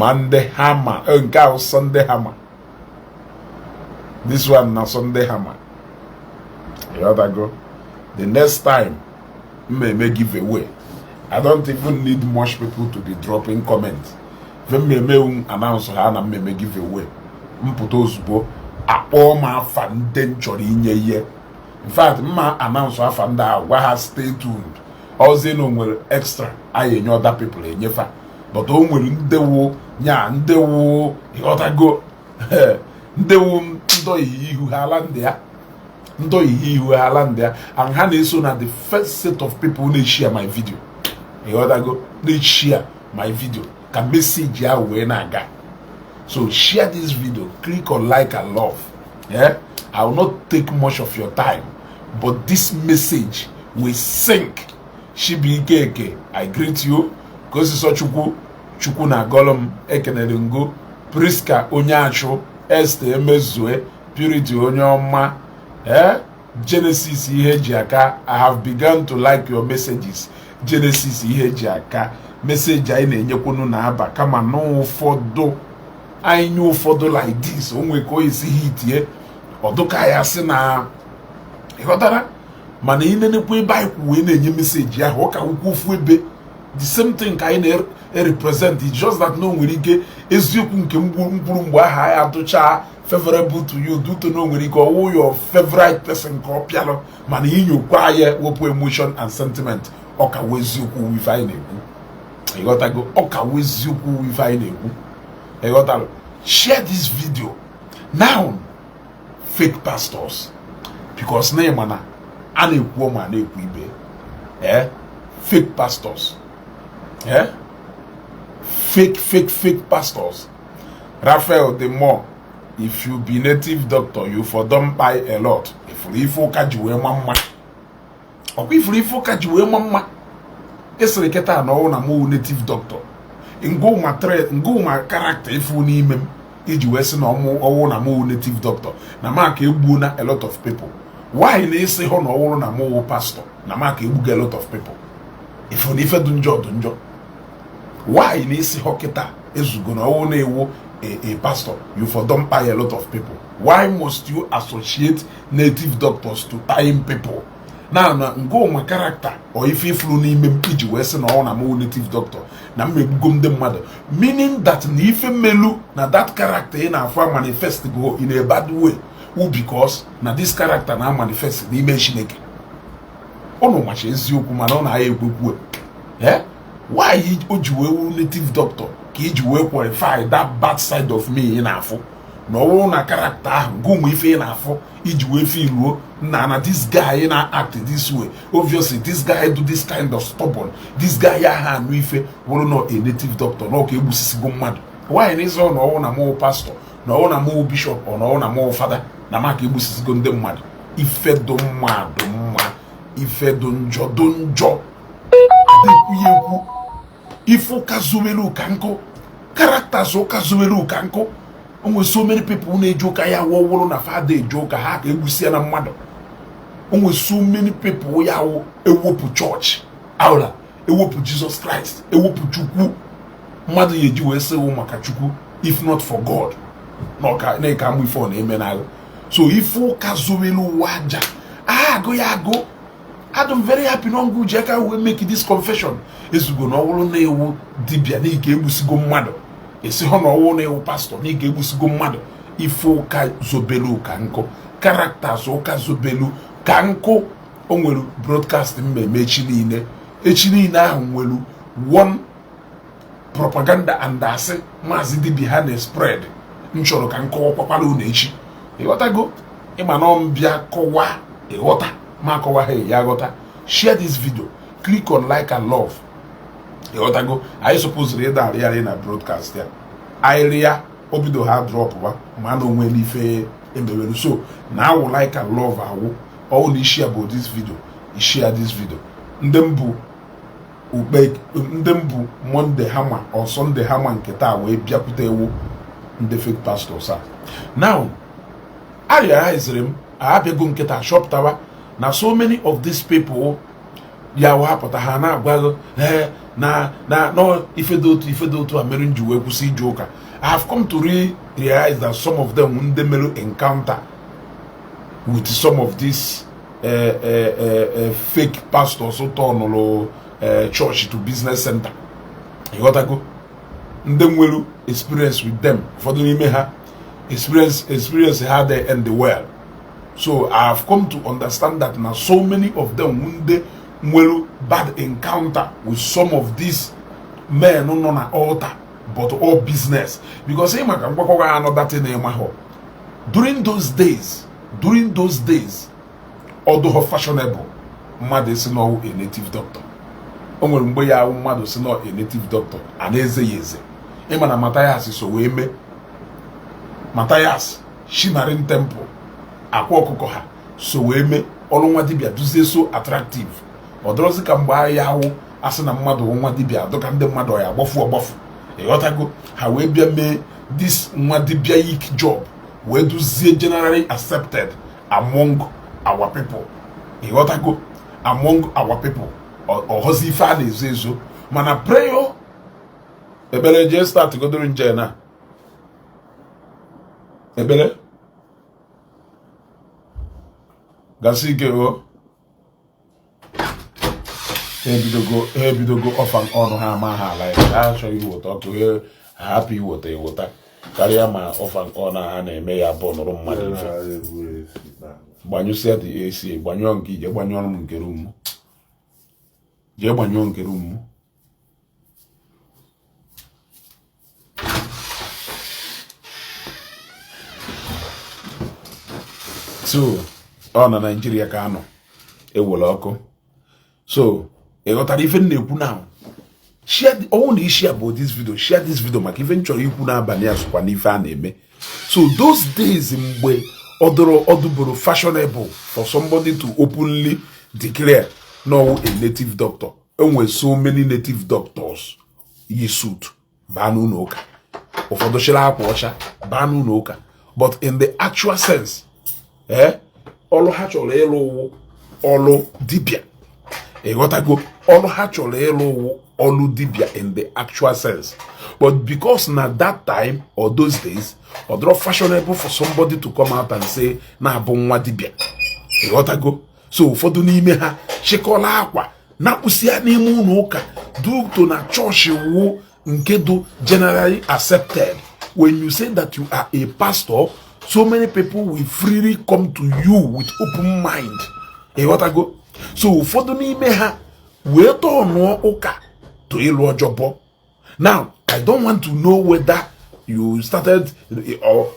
Monday Hammer, nke ahụ Sunday Hammer. This one na Sunday Hammer. Ịghọtago? The next time m eme giveaway, I don't even need much people to be dropping comments. Ife m eme, announce ha na mmemme giveaway, mpụta ozugbo akpọọ m afa ndị m chọrọ inye ihe. In fact, mma announce afa ndị ahụ, gwa ha stay tuned. Ọzie na o nwere extra anyị enye other people, enyefa, but o nwere ndewo nya ndewo. Ịghọtago? Ndewo ndọ ihu ha ala ndị ya, ndọ ihu ha ala ndị ya, and ha na-eso na the first set of people na-share my video. Ịghọtago? Na-share my video ka message ahụ wee na-aga. So share this video, click on like and love. Yeah, I will not take much of your time, but this message will sink. Chibuike Eke, I greet you. Kosiso Chukwu, Chukwu na agọlụ m, ekenere ngo. Priska onye achụ, Esther Emezue, Purity onye ọma, eh, Genesis ihe ji aka. I have begun to like your messages. Genesis ihe ji aka, message anyị na-enyekwunu na-aba, kama na ụfọdụ anyị nye ụfọdụ like this, o nwee ka o esi hitie ọdụka ya sị na ịghọtara. Mana ị nenekwa ebe anyị kwụ wee na-enye message ahụ, ọ ka wukwu ofu ebe, the same thing ka anyị na-represent. It's just that na o nwere ike eziokwu nke mkpụrụ mgbe aha ya atụcha favorable to you due to na o nwere ike ọwụ your favorite person ka ọ pịalụ. Mana inyokwa ya, wepụ emotion and sentiment, ọ ka wụ eziokwu ife anyị na-ekwu. Ịghọtago? Ọ ka wụ eziokwu ife anyị na-ekwu. Ịghọtara? Share this video now. Fake pastors, because na ịma na a na-ekwu ma na-ekwu ibe, eh, fake pastors, eh, fake, fake, fake pastors. Raphael, the more if you be native doctor, you for don kpai a lot. Ifuru ife ụka ji wee ma mma? Ọkwa ifuru ife ụka ji wee ma mma? Ịsịrị kịta na ọwụ na mụ native doctor, ngụma trait, ngụma character ifu n'ime m iji wee sị na ọwụ na mụ native doctor na maka egbuo na a lot of people. Why na ịsị hụ na ọwụrụ na mụ pastor na maka egbugo a lot of people? Ifu na ife dị njọ dị njọ. Why na isi hụ kịta ezugo na ọwụ na-ewu a pastor, you for don kpai a lot of people? Why must you associate native doctors to kpaying people? Na ngụnwa character ọ ife ifuru n'ime m iji wee sị na ọ na mụ native doctor na m egbugo ndị mmadụ, meaning that na ife mmelu na that character ị na-afụ manifest go in a bad way who, because na this character na manifest n'ime Chineke. Ụnụ macha eziokwu, mana ọ na-aya ekwekwu. Eh, why o ji wee wuru native doctor ka iji wee qualify that bad side of me ị na-afụ na ọ bụrụ na character ahụ gụmụ ife ị na-afụ iji wee filuo na this guy na act this way? Obviously this guy do this kind of stubborn, this guy aha anụ ife wụrụ na a native doctor na ọka egbusisigo mmadụ. Why na ịzọ na ọwụ na mụ pastor, na ọwụ na mụ bishop, ọ na ọwụ na mụ fada na maka egbusisigo ndị mmadụ? Ife dụ mma dụ mma, ife dụ njọ dụ njọ. Adịkwu ya ekwu. Ife ụka zowere ụka nkụ, characters ụka zowere ụka nkụ. O nwere so many people na-eje ụka ya wụ wụrụ na fada eje ụka ha ka egbusi ya na mmadụ. O nwere so many people ya wụ ewepụ chọọchị ahụla, ewepụ Jesus Christ, ewepụ Chukwu, mmadụ ya eji wee sịwụ maka Chukwu, if not for God, na ọka na-eke amụ ife ọ na-eme n'agụ. So ife ụka zowere ụwa aja agụ ya agụ. I'm very happy na ngụ ji aka wee make this confession. Ezugo na ọwụrụ na-ewu dibịa na ike egbusigo mmadụ, esi hụ na ọwụrụ na-ewu pastor na ike egbusigo mmadụ. Ife ụka zobelu ka nkụ, characters ụka zobelu ka nkụ. O nwere broadcast mmemme echi niile. Echi niile ahụ nwere one propaganda and asị maazị dibia ha na spread m chọrọ ka m kọwakwara unu echi. Ịghọtago? Ịma na ọ mbịa kọwaa, ịghọta ma akọwa ha ya ghọta. Share this video, click on like and love. Ịghọtago? Anyị supposed ịda arịarị na broadcast ya anyị rịa o bido ha drop ba ma na onwe n'ife emewere. So na awụ like and love, awụ ọwụ na ishare bụ this video, ishare this video. Ndị mbụ ukpe, ndị mbụ Monday Hammer or Sunday Hammer nke taa wee bịakwute ewu ndị fake pastors a. Now I realized m abịago nkịta chọpụtawa na so many of these people ya wapụta ha na-agwago ee Na na ife dị otu, ife dị otu a mere m ji wee kwụsị ije ụka. I have come to realize that some of them, ndị mere encounter with some of these fake pastors turnụrụ church to business center, ịghọtago, ndị nwere experience with them, ụfọdụ n'ime ha experience ha dey end well. So I have come to understand that na so many of them, ndị nwere bad encounter with some of these men nọ na altar, but all business. Because ị maka mgbakọga another thing ịma, during those days, ọdụghọ fashionable mmadụ si n'ọwụ a native doctor. O nwere mgbe ya ahụ mmadụ si nọ a native doctor, a na-eze ya eze. Ịma na Mathias so wee mee Mathias Shinari Temple, akwa ọkụkọ ha so wee mee ọrụ nwa dibịa duzie so attractive. Ọ dọrọzi ka mgbe ahịa ahụ asị na mmadụ nwa dibịa dụka ndị mmadụ ya agbafu ọgbafu, ịghọtago. Ha wee bịa mee this nwa dibịa yik job wee duzie generally accepted among our people, ịghọtago, among our people. Ọghọzi ife a na-ezo ezo, mana prayer, ekpere, jee start godoro nje na ekpere gasị ike. O ha ebidogo, ha ebidogo off and on. Ha ama ha ala ya, ha achọghị iweta ọkụ, ha hapụ iweta eweta karịa ma off and on a ha na-eme ya bụ nụrụ mmadụ ife. Gbanyụsịa the AC, gbanyụọ nke ije, gbanyụọ m nke room, jee gbanyụọ nke room. So ọ na Naijiria ka anọ ewere ọkụ. So ị ghọtara ife m na-ekwu now? Share ọnwụ na isi bụ this video, share this video, maka ife m chọrọ ikwu n'abalị a sokwa n'ife a na-eme. So those days mgbe ọdụrụ ọdụboro fashionable for somebody to openly declare no a native doctor, enwe so many native doctors yi suit baa n'ụlọ ụka, ụfọdụ chịrị akwa ọcha baa n'ụlọ ụka, but in the actual sense, ọrụ ha chọrọ ịlụ wụ ọrụ dibịa, ịghọtago. Ọrụ ha chọrọ ịlụ wụ ọrụ dibịa in the actual sense, but because na that time or those days ọ dịrọ fashionable for somebody to come out and say na-abụ nwa dibịa, ịghọtago. So ụfọdụ n'ime ha chịkọla akwa na-akpụsịa n'ime ụlọ ụka due to na chọọchị wụ nke do generally accepted. When you say that you are a pastor, so many people will freely come to you with open mind, ịghọtago. So ụfọdụ n'ime ha wee tọọnụọ ụka to ịlụ ọjọbọ. Now I don't want to know whether you started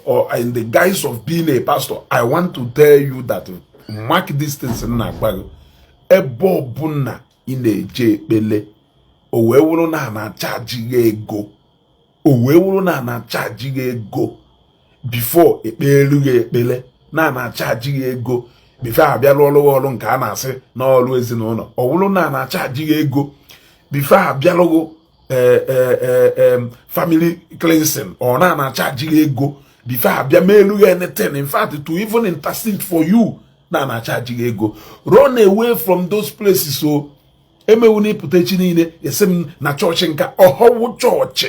or in the guise of being a pastor. I want to tell you that, mark this things na-agba gị, ebe ọbụla ị na-eje ekpele, o wee wụrụ na a na-achaji gị ego, o wee wụrụ na a na-achaji gị ego before ekpelu gị ekpele, na a na-achaji gị ego before abịa lụọ ọrụ ọrụ nke a na-asị n'ọrụ ezinụlọ, ọ wụrụ na a na-achaji gị ego before abịalụgụ family cleansing, ọ na na-achaji gị ego before abịa meelu gị anything, in fact to even intercede for you, na na-achaji gị ego, run away from those places. O emewu na ịpụta echi niile esi m na chọọchị nka ọhọwụ chọọchị.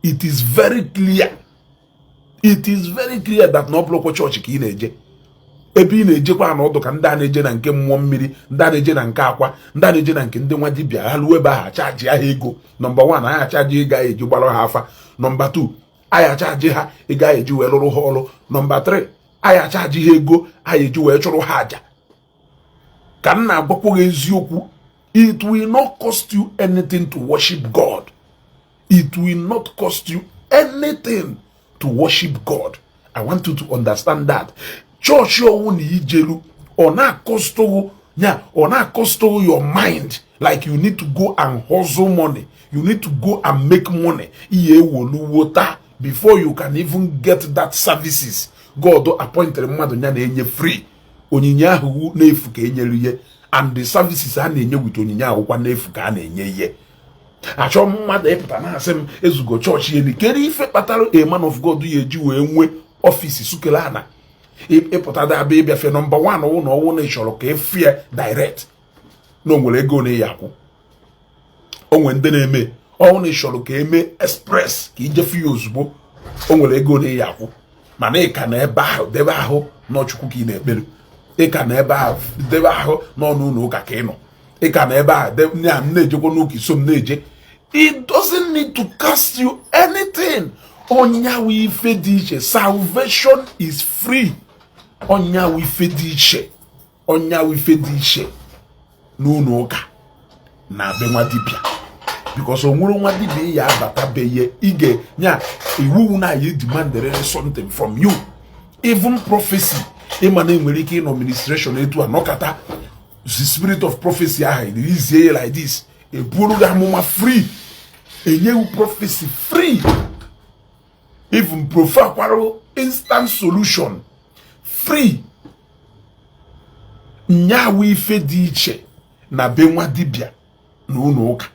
It is very clear, it is very clear that na ọ bụrụkwa chọọchị ka ị na-eje. Ebe ị na-ejekwa na ọdụ ka ndị a na-eje na nke mmụọ mmiri, ndị a na-eje na nke akwa, ndị a na-eje na nke ndị nwa dibịa. Ha luo ebe ahụ, achaji ha ego. Number 1, anyị achaji ego anyị eji gbara ha afa. Number 2, anyị achaji ha ego anyị eji wee lụrụ ha ọrụ. Number 3, anyị achaji ha ego anyị eji wee chụrụ ha àjà. Ka m na-agwakwa gị eziokwu, it will not cost you anything to worship God. It will not cost you anything to worship God. I want you to understand that chọọchị ọwụ na ijelu, ọ na-acostụghụ ya, ọ na-acostụghụ your mind like you need to go and hustle money, you need to go and make money, ihe ewoluwo taa before you can even get that services God appointed mmadụ ya na-enye free. Onyinye ahụ n'efu ka enyere ihe, and the services a na-enye with onyinye ahụkwa n'efu ka a na-enye ihe. Achọ mmadụ ịpụta na-asị m ezugo chọọchị elu, kedu ife kpatara a man of God ya eji wee nwee office sukele ana ịpụta dabịa ịbịafe? Number 1 wụ na ọwụ na ị chọrọ ka efie direct na o nwere ego na ya akwụ. O nwere ndị na-eme ọnwụ na ịchọrọ ka eme express, ka ijefu ya ozugbo. O nwere ego na ya akwụ, mana ị ka na ebe ahụ debe ahụ n'Chukwu ka ị na-ekpere. Ị ka na ebe ahụ debe ahụ n'ọnụ ụlọ ụka ka ị nọ. Ị ka na ebe ahụ ya m na-ejekwa n'ụka, iso m na-eje. It doesn't need to cost you anything. Ọnyawu ife dị iche. Salvation is free. Ọnyawu ife dị iche, ọnyawu ife dị iche n'ụlọ ụka na be nwa dibịa, because o nwere nwa dibịa ya abata be ya ige nya iwu na ya demandere something from you, even prophecy. Ịma na enwere ike ịnọ ministration etu a nọkata, the spirit of prophecy ahụ izie ya like this, ebuoro gị amụma free, enyewu prophecy free, even proffer instant solution free. Nyawu ife dị iche na be nwa dibịa na ụlọ ụka.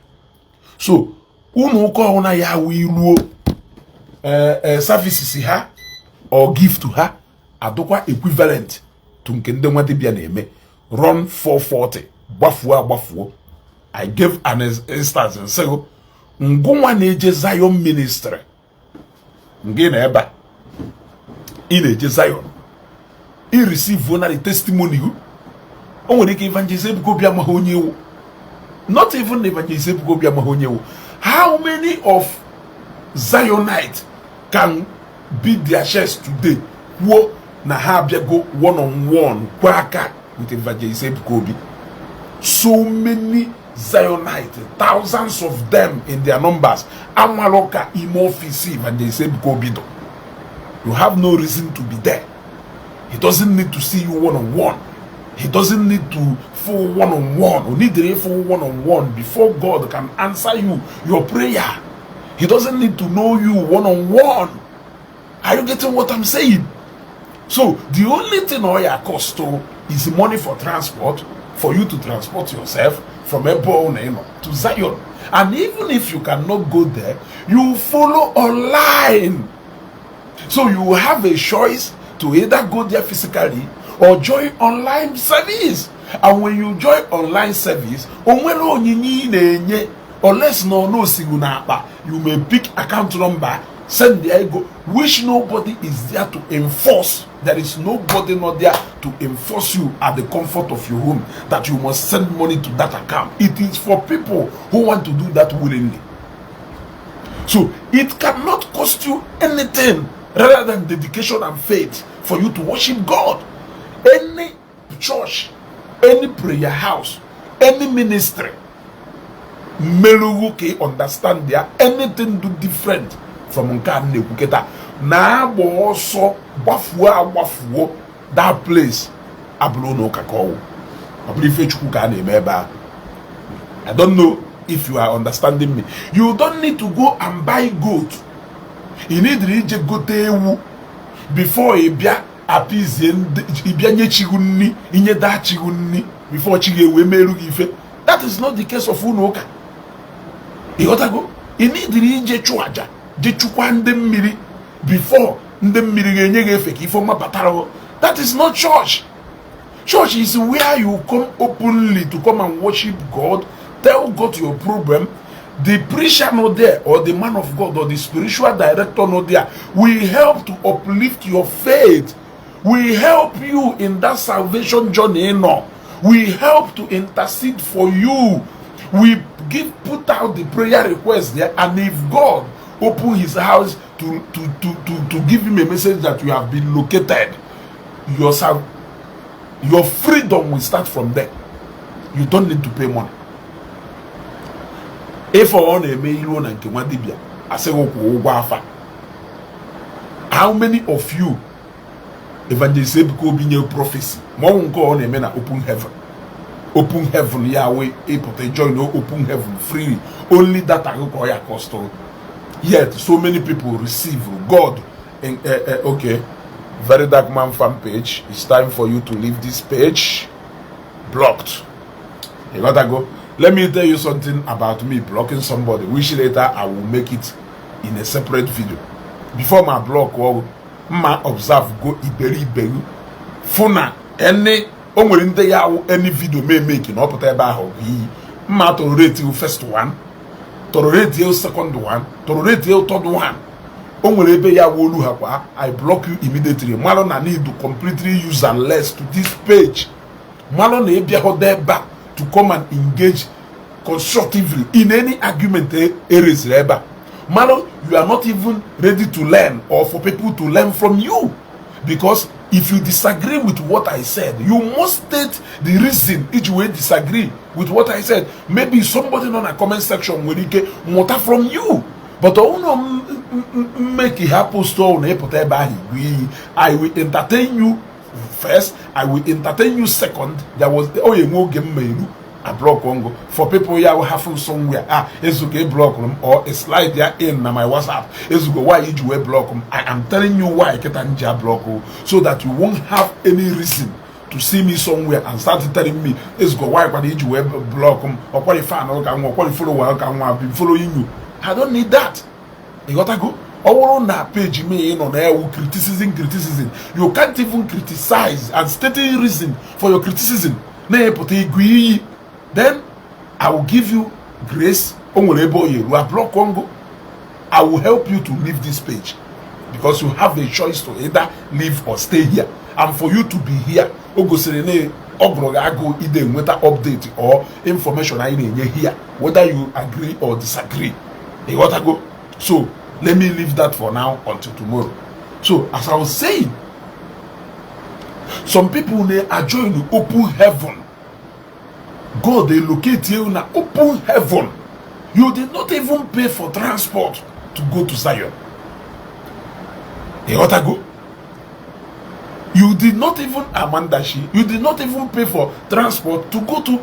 So ụlọ ụka ọhụna ya awụ iruo ee services ha or gift ha adụkwa equivalent to nke ndị nwa dibịa na-eme. Run 440 gbafuo agbafuo. I gave an instance, nsịgụ ngụnwa na-eje Zion Ministry, ngị na ebe a ị na-eje Zion, i receive na the testimony. O nwere ike Evangelist Ebuka Obi amaghị onye ewu. Not even Evangelist Ebuka Obi amaghị onye ewu. How many of Zionite can beat their chest today kwuo na ha abịago one on one kwe aka with Evangelist Ebuka Obi? So many Zionite, thousands of them in their numbers, amalụ ka ime office Evangelist Ebuka Obi dọ. You have no reason to be there. He doesn't need to see you one on one. He doesn't need to full one on one. You need to full one on one before God can answer you your prayer. He doesn't need to know you one on one. Are you getting what I'm saying? So the only thing all your cost to is money for transport, for you to transport yourself from Ebo to Zion. And even if you cannot go there, you follow online. So you have a choice to either go there physically or join online service. And when you join online service, onwere onyinye ị na-enye, unless na ọ osigu n'akpa, you may pick account number, send the ego, which nobody is there to enforce. There is nobody not there to enforce you at the comfort of your home that you must send money to that account. It is for people who want to do that willingly. So it cannot cost you anything rather than dedication and faith for you to worship God. Any church, any prayer house, any ministry, melugu ka ị understand ya, anything do different from nke a m na-ekwu kịta, na-agba ọsọ gbafuo agbafuo. That place abụrụ ụlọ ụka ka ọwụ, ọ bụrụ ife Chukwu ka a na-eme ebe ahụ. I don't know if you are understanding me. You don't need to go and buy goat. You need ije gote ewu before ị bịa apizie ndị ị bịa nye chi gị nni, inye daa chi gị nni before chi gị ewee meru gị ife. That is not the case of ụlọ ụka. Ịghọtago? Ị nidiri ije chụ aja, je chụkwa ndị mmiri before ndị mmiri ga-enye gị efe ka ife ọma batara gị. That is not church. Church is where you come openly to come and worship God, tell God your problem. The preacher not there, or the man of God, or the spiritual director not there, will help to uplift your faith. We help you in that salvation journey. No, we help to intercede for you. We give put out the prayer request there, and if God open his house to give him a message that you have been located, your freedom will start from there. You don't need to pay money. Ife ọ na-eme iruo na nke nwa dibịa, asịghị kwụọ ụgwọ afa. How many of you Evangelist Ebuka Obi nye prophecy, ma ọ bụ nke ọ na-eme na open heaven? Open heaven ya wee ịpụta join open heaven free, only data gị ka ọ ya cost. Yet so many people receive God in, okay, Very Dark Man fan page, it's time for you to leave this page blocked. You gotta go. Let me tell you something about me blocking somebody, which later I will make it in a separate video. Before my block or ma observe go iberi funa any o nwere ndị ya awụ any video may make na ọ pụta ebe ahụ bụ iyi mma tolerate you first one. Tolerate second one, tolerate third one. O nwere ebe ya wolu ha kwa, I block you immediately. Malụ na need completely useless to this page. Malụ na ịbịaghọda ebe a to come and engage constructively in any argument ereziri ebe a. Malụ you are not even ready to learn or for people to learn from you, because if you disagree with what I said, you must state the reason iji wee disagree with what I said. Maybe somebody nọ na comment section nwere ike mụta from you. But ọnụ mmeki ha post na ịpụta ebe ahụ igwe iyi, I will entertain you first, I will entertain you second. There was o enwe oge m ma eru a block ngo for people ya have somewhere. Ah, Ezugo, e block m or a slide ya in na my WhatsApp, "Ezugo, why iji wee block m?" I am telling you why kịta m ji block, so that you won't have any reason to see me somewhere and start telling me, "Ezugo, why kwara iji wee block m? Ọkwari fan ka nwa, ọkwari follower ka nwa, I've been following you." I don't need that. Ịghọtago? Ọ bụrụ na page me ị nọ na-ewu criticism, criticism, you can't even criticize and stating reason for your criticism, na-epụta igwe iyi, then I will give you grace. O nwere ebe o yeru a block ngo. I will help you to leave this page, because you have a choice to either leave or stay here. And for you to be here, o gosiri na ọ gụrụ gị agụụ ide nweta update or information anyị na-enye here, whether you agree or disagree. Ịghọtago? So let me leave that for now until tomorrow. So as I was saying, some people na join open heaven. God dey locate you na open heaven. You did not even pay for transport to go to Zion. Ịghọtago? You did not even, Amandashi, you did not even pay for transport to go to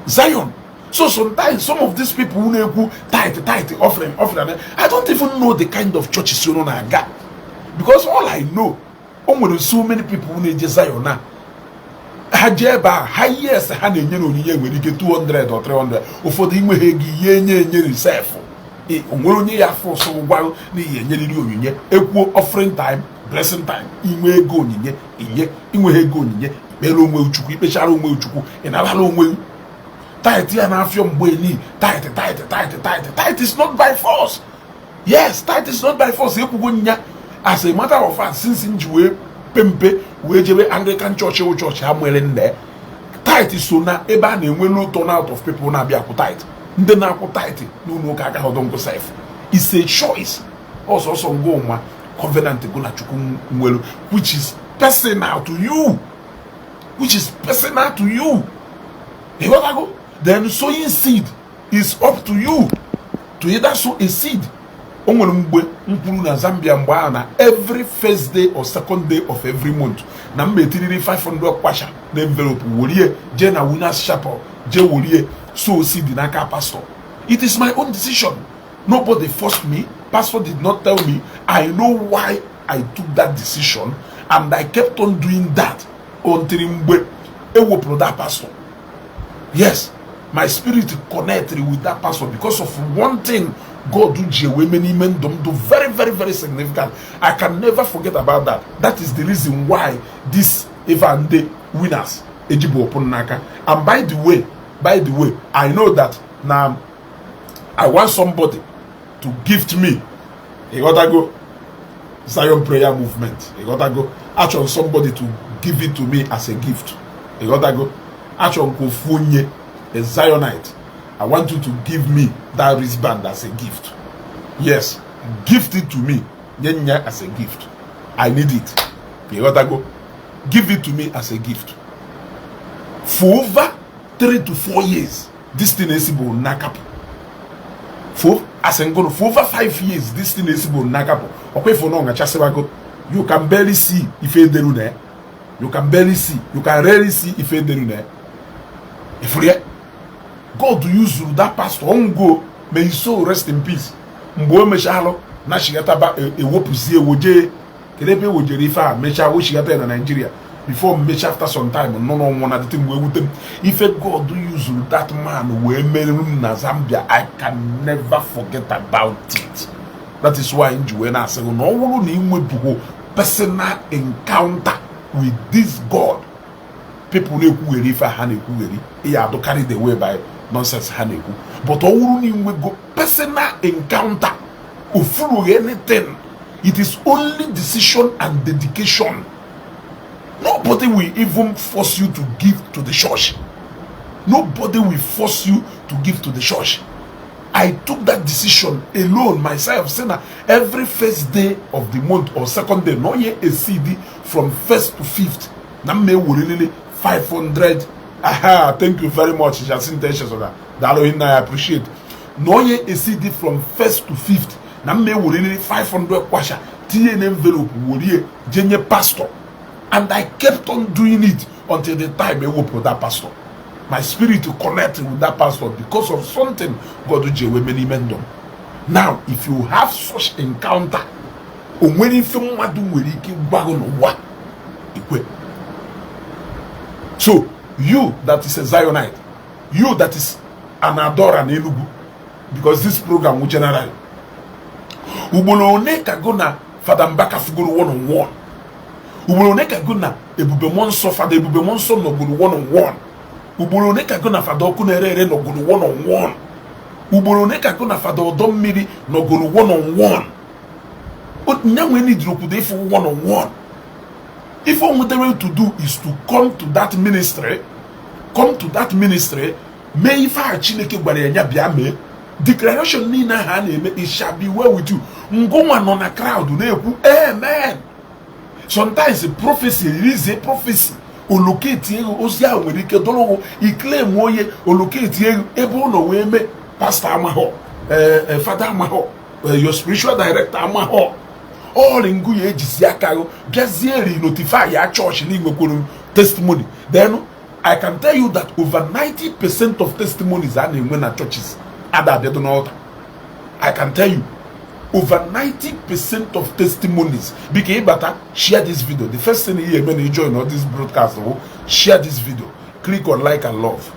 Zion. So sometimes some of these people who na-ekwu tithe, tithe, offering, offering, I don't even know the kind of churches unu na-aga, because all I know, o nwere so many people who na-eje Zion na ha jee ebe a, highest ha na-enye n'onyinye nwere ike 200 or 300. Ụfọdụ inweghị ego ihe enye enye resef. O nwere onye ya afọ ụsọ gwa n'ihi enyeriri onyinye. Ekwuo offering time, blessing time, inwe ego onyinye inye, inweghị ego onyinye, ikpere onwe Chukwu, ikpechara onwe Chukwu, ị narara onwe. Tithe ya na-afịọ mgbe ni tithe, tithe, tithe, tithe, tithe is not by force. Yes, tithe is not by force. Ekwugo nya. As a matter of fact, since m ji wee pe mpe wee jebe Anglican Church, wụ chọọchị ha nwere nne, tithe so na ebe a na-enwe low turnout of people na-abịa akwụ tithe. Ndị na-akwụ tithe n'ụlọ ụka agaghị ọdọ ngụ sef. It's a choice. Ọsọsọ ngụ nwa covenant go na Chukwu nwere, which is personal to you, which is personal to you. Ịghọtago? Then sowing seed is up to you to either sow a seed. O nwere mgbe m kwuru na Zambia mgbe ahụ na every first day or second day of every month na m etiriri 500 kwacha na envelope, worie jee na Winners Chapel, jee worie sow seed n'aka pastor. It is my own decision. Nobody forced me. Pastor did not tell me. I know why I took that decision, and I kept on doing that until mgbe ewepụrụ that pastor. Yes, my spirit connected with that pastor because of one thing God ji ewe mee n'ime ndụ m do very, very, very significant. I can never forget about that. That is the reason why this Evande Winners ejibu open n'aka. And by the way, I know that na I want somebody to gift me, ịghọtago, Zion Prayer Movement. Ịghọtago? Achọrọ somebody to give it to me as a gift. Ịghọtago? Achọrọ m ka ofu onye, a Zionite, I want you to give me that wristband as a gift. Yes, gift it to me. Nye nya as a gift. I need it. Ịghọtago? Give it to me as a gift. For over 3 to 4 years, this thing esibo nakapụ. For as in for over 5 years, this thing esibo nakapụ. Ọkwa ifo na ọngachasịwago. You can barely see ife ederu na ya. You can barely see, you can rarely see ife ederu na ya. Ifuru ya? God used that pastor ongo. May his soul rest in peace. Mgbe o mechalụ na chigataba, ewepụzie, ewoje kedu ebe ewojere ife a, mechaa wochigata ya na Nigeria before mmecha. After some time nọ n'ọnwụ na dịtị mgbe ewute m ife God used that man wee mere m na Zambia, I can never forget about it. That is why m ji wee na-asị gị na ọ bụrụ na ị nwebughị personal encounter with this God people na-ekwugheri ife a ha na-ekwugheri, ị ya adụ carried away by Nonsense ha na-ekwu. But ọ wụrụ na inwego personal encounter, ofurughị anything. It is only decision and dedication. Nobody will even force you to give to the church. Nobody will force you to give to the church. I took that decision alone myself, say na every first day of the month or second day, no ye exceed from first to fifth, na m ewerelele 500. Aha, thank you very much, Jacinta Echezoga. Daalụ hinna, I appreciate. Na onye exceed from first to fifth, na m ewerelele 500 kwacha, tinye na envelope, werie jenye pastor. And I kept on doing it until the time ewepụrụ that pastor. My spirit to connect with that pastor because of something God ji ewe n'ime ndụ m. Now, if you have such encounter, o nwere ife mmadụ nwere ike ịgwa gị n'ụwa ikwe. So you that is a Zionite, you that is an adorer na Enugu, because this program will generally, ugboro one ka go na Fada Mbaka fugoro one on one? Ugboro one ka go na Ebube Mmụọ Nsọ, Fada Ebube Mmụọ Nsọ nọgoro one on one? Ugboro one ka go na Fada Ọkụ Na-ere Ere nọgoro one on one? Ugboro one ka go na Fada Ọdọ Mmiri nọgoro one on one? Nya nwee need okwudo ịfụ one on one. Ife o nwetara to do is to come to that ministry, come to that ministry, mee ife a Chineke gwara ya ya bịa mee. Declaration niile ahụ a na-eme, "It shall be well with you," ngụnwa nọ na crowd na-ekwu amen. Sometimes prophecy, release prophecy, oloketi ego, ozi ahụ nwere ike dọrọ iclaim onye oloketi ego ebe ọ nọ wee mee. Pastor amahọ, fada amahọ, your spiritual director amahọ. All ngụ ya ejizi aka gụ bịazie ri notify ya chọọchị na inwekwuru testimony. Then I can tell you that over 90% of testimonies a na-enwe na churches ada abịado n'altar. I can tell you over 90% of testimonies. Biko, ịbata, share this video. The first thing you eme na you join all this broadcast bụ share this video, click on like and love.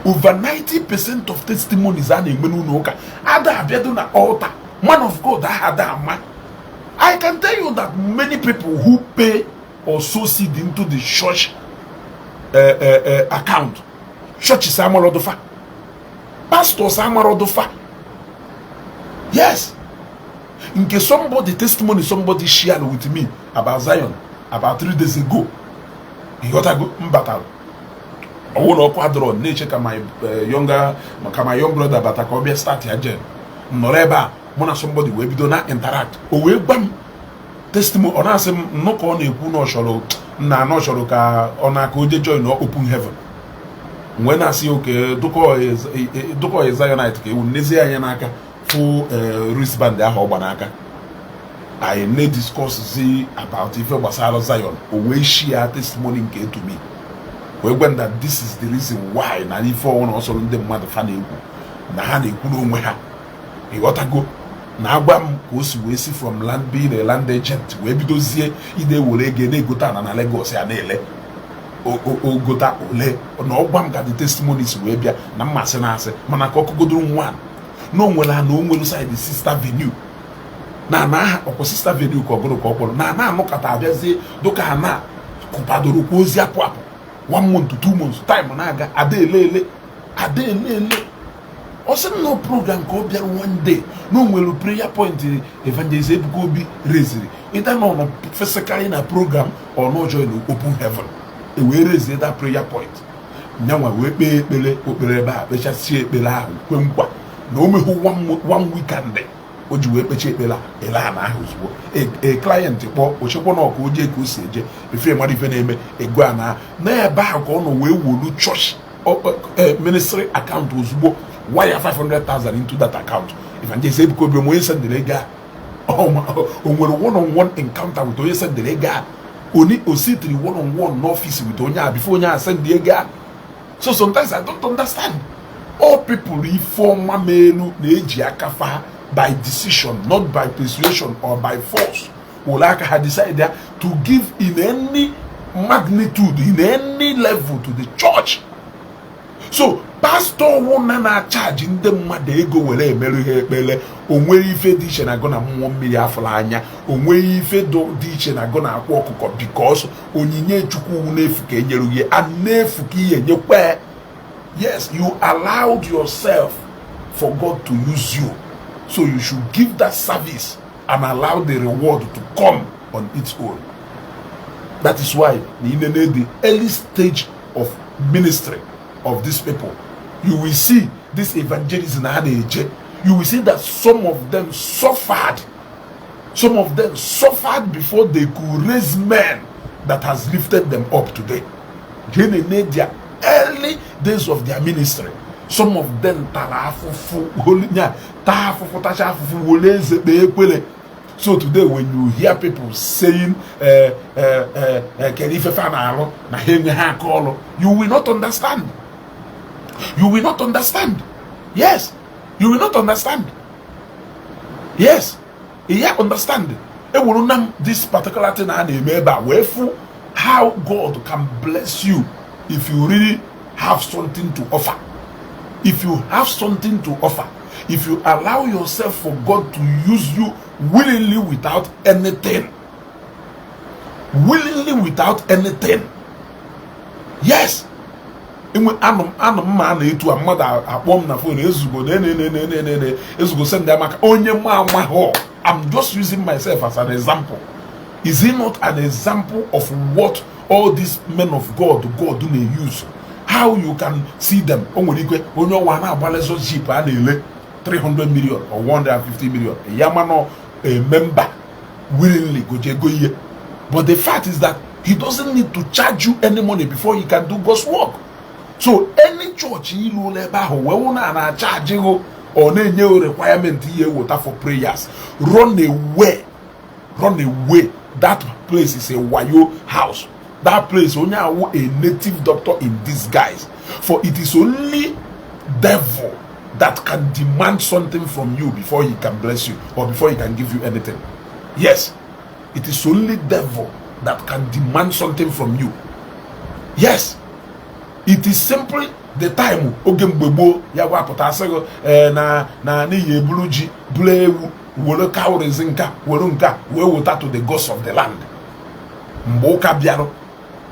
Over 90% of testimonies a na-enwe n'ụlọ ụka ada abịado na altar. Man of God aha ada ama. I can tell you that many people who pay or sow seed into the church account, churches amarodofa, pastors amarodofa. Yes, nke somebody testimony somebody shared with me about Zion about 3 days ago, ịghọtago, m batara, ọwụ na ọkụ adọrọ, na-eche ka my younger, ka my young brother bata ka ọ bịa start ya gen. M nọrọ ebe a, mụ na somebody wee bido na interact. O wee gwa m testimony. Ọ na-asị m nnụ ka ọ na-ekwu na ọ chọrọ nna na ọ chọrọ ka ọ na-aka o je join Open Heaven. M wee na-asị oke dụkọ Zionite ka ewu n'ezie anya n'aka fụ wristband ahụ ọ gba n'aka. Anyị na-discuss zi about ife gbasara Zion. O wee share testimony nke to me, wee gwa m that this is the reason why na ife ọnwụ na ọsọrọ ndị mmadụ fa na-ekwu na ha na-ekwu n'onwe ha. Ịghọtago, na agwa m ka o si wee si from land being a land agent wee bidozie ide ewere ego na-egote ana na Lagos ya na-ele ogota ole na ọgwa m ka the testimonies wee bịa na mmasị na-asị mana ka ọkụgodoro nwa na o nwere ana, o nwere side Sister Avenue na ana aha ọkwa Sister Avenue ka ọ bụrụ ka ọ kpọrọ na ana anụkọta abịazie dụka ana kụpadoro kwa ozi apụ apụ one month, 2 months time na-aga, ada ele ele, ada ele ele. Ọ sị m na program ka ọ bịara one day na o nwere prayer point Evangelist Ebuka Obi reziri ịda nọ nọ physically na program or no join Open Heaven, e wee rezie that prayer point. Nyanwa wee kpee ekpere okpere ebe a, kpechasie ekpere ahụ, kwe nkwa na o mehụ one weekend o ji wee kpecha ekpere a, ele a na ahụ ozugbo e client kpọọ ochekwa na ọka oje ka o si eje ife mara ife na-eme ego a na n'ebe ahụ ka ọ nọ wee wolu church ministry account ozugbo, wire 500,000 into that account. Evangelist Ebuka Obi, onye sendịrị ego a, o nwere one on one encounter with onye sendịrị ego a? Oni o sitiri one on one n'ọfịs with onye a before onye a send ego a? So sometimes I don't understand all people. Ife ọma melu na-eji aka fa by decision, not by persuasion or by force, were aka ha decide ya to give in any magnitude, in any level to the church. So pastor wụna na-achaji ndị mmadụ ego were emerụ ha ekpere, o nwere ife dị iche na gụ na mmụọ mmiri afụrụ anya? O nweghị ife dị iche na gụ na akwa ọkụkọ, because onyinye Chukwu n'efu ka enyere gị, a n'efu ka ihe enyekwa. Yes, you allowed yourself for God to use you, so you should give that service and allow the reward to come on its own. That is why in the early stage of ministry of these people, you will see this evangelism ha na-eje, you will see that some of them suffered. Some of them suffered before they could raise men that has lifted them up today. In their early days of their ministry, some of them tara afụfụ nya, taa afụfụ, tacha afụfụ, wole eze kpee ekwele. So today, when you hear people saying, "Kedu ife fa na-alụ na ha enweghị aka ọlụ," you will not understand. You will not understand. Yes, you will not understand. Yes, ya understand. Ewuru na m this particular thing a na-eme ebe a wee fụ how God can bless you if you really have something to offer. If you have something to offer, if you allow yourself for God to use you willingly, without anything, willingly, without anything. Yes, enwe anụ anụ mma a na-etu a mmadụ akpọ m na phone, "Ezugo na ene ene ene ene, Ezugo, send maka onye mma amahụ." I'm just using myself as an example. Is it not an example of what all these men of God, God na-use? How you can see them, o nwere ike onye ọnwa na-agba Lexus Jeep a na-ele 300 million or 150 million, ya manọ a member willingly goje ego ihe. But the fact is that he doesn't need to charge you any money before he can do God's work. So any church ilu ụlọ ebe ahụ wee wụ na na-acharge gị, ọ na-enye requirement ihe eweta for prayers, run away, run away. That place is a wayo house. That place, onye awụ a native doctor in disguise, for it is only devil that can demand something from you before he can bless you or before he can give you anything. Yes, it is only devil that can demand something from you. Yes, it is simply the time oge mgbe gboo ya gwapụta asị gị, ee, na n'ihi eburu ji, buru ewu, were cowries, nka were nka wee weta to the gods of the land. Mgbe ụka bịarụ,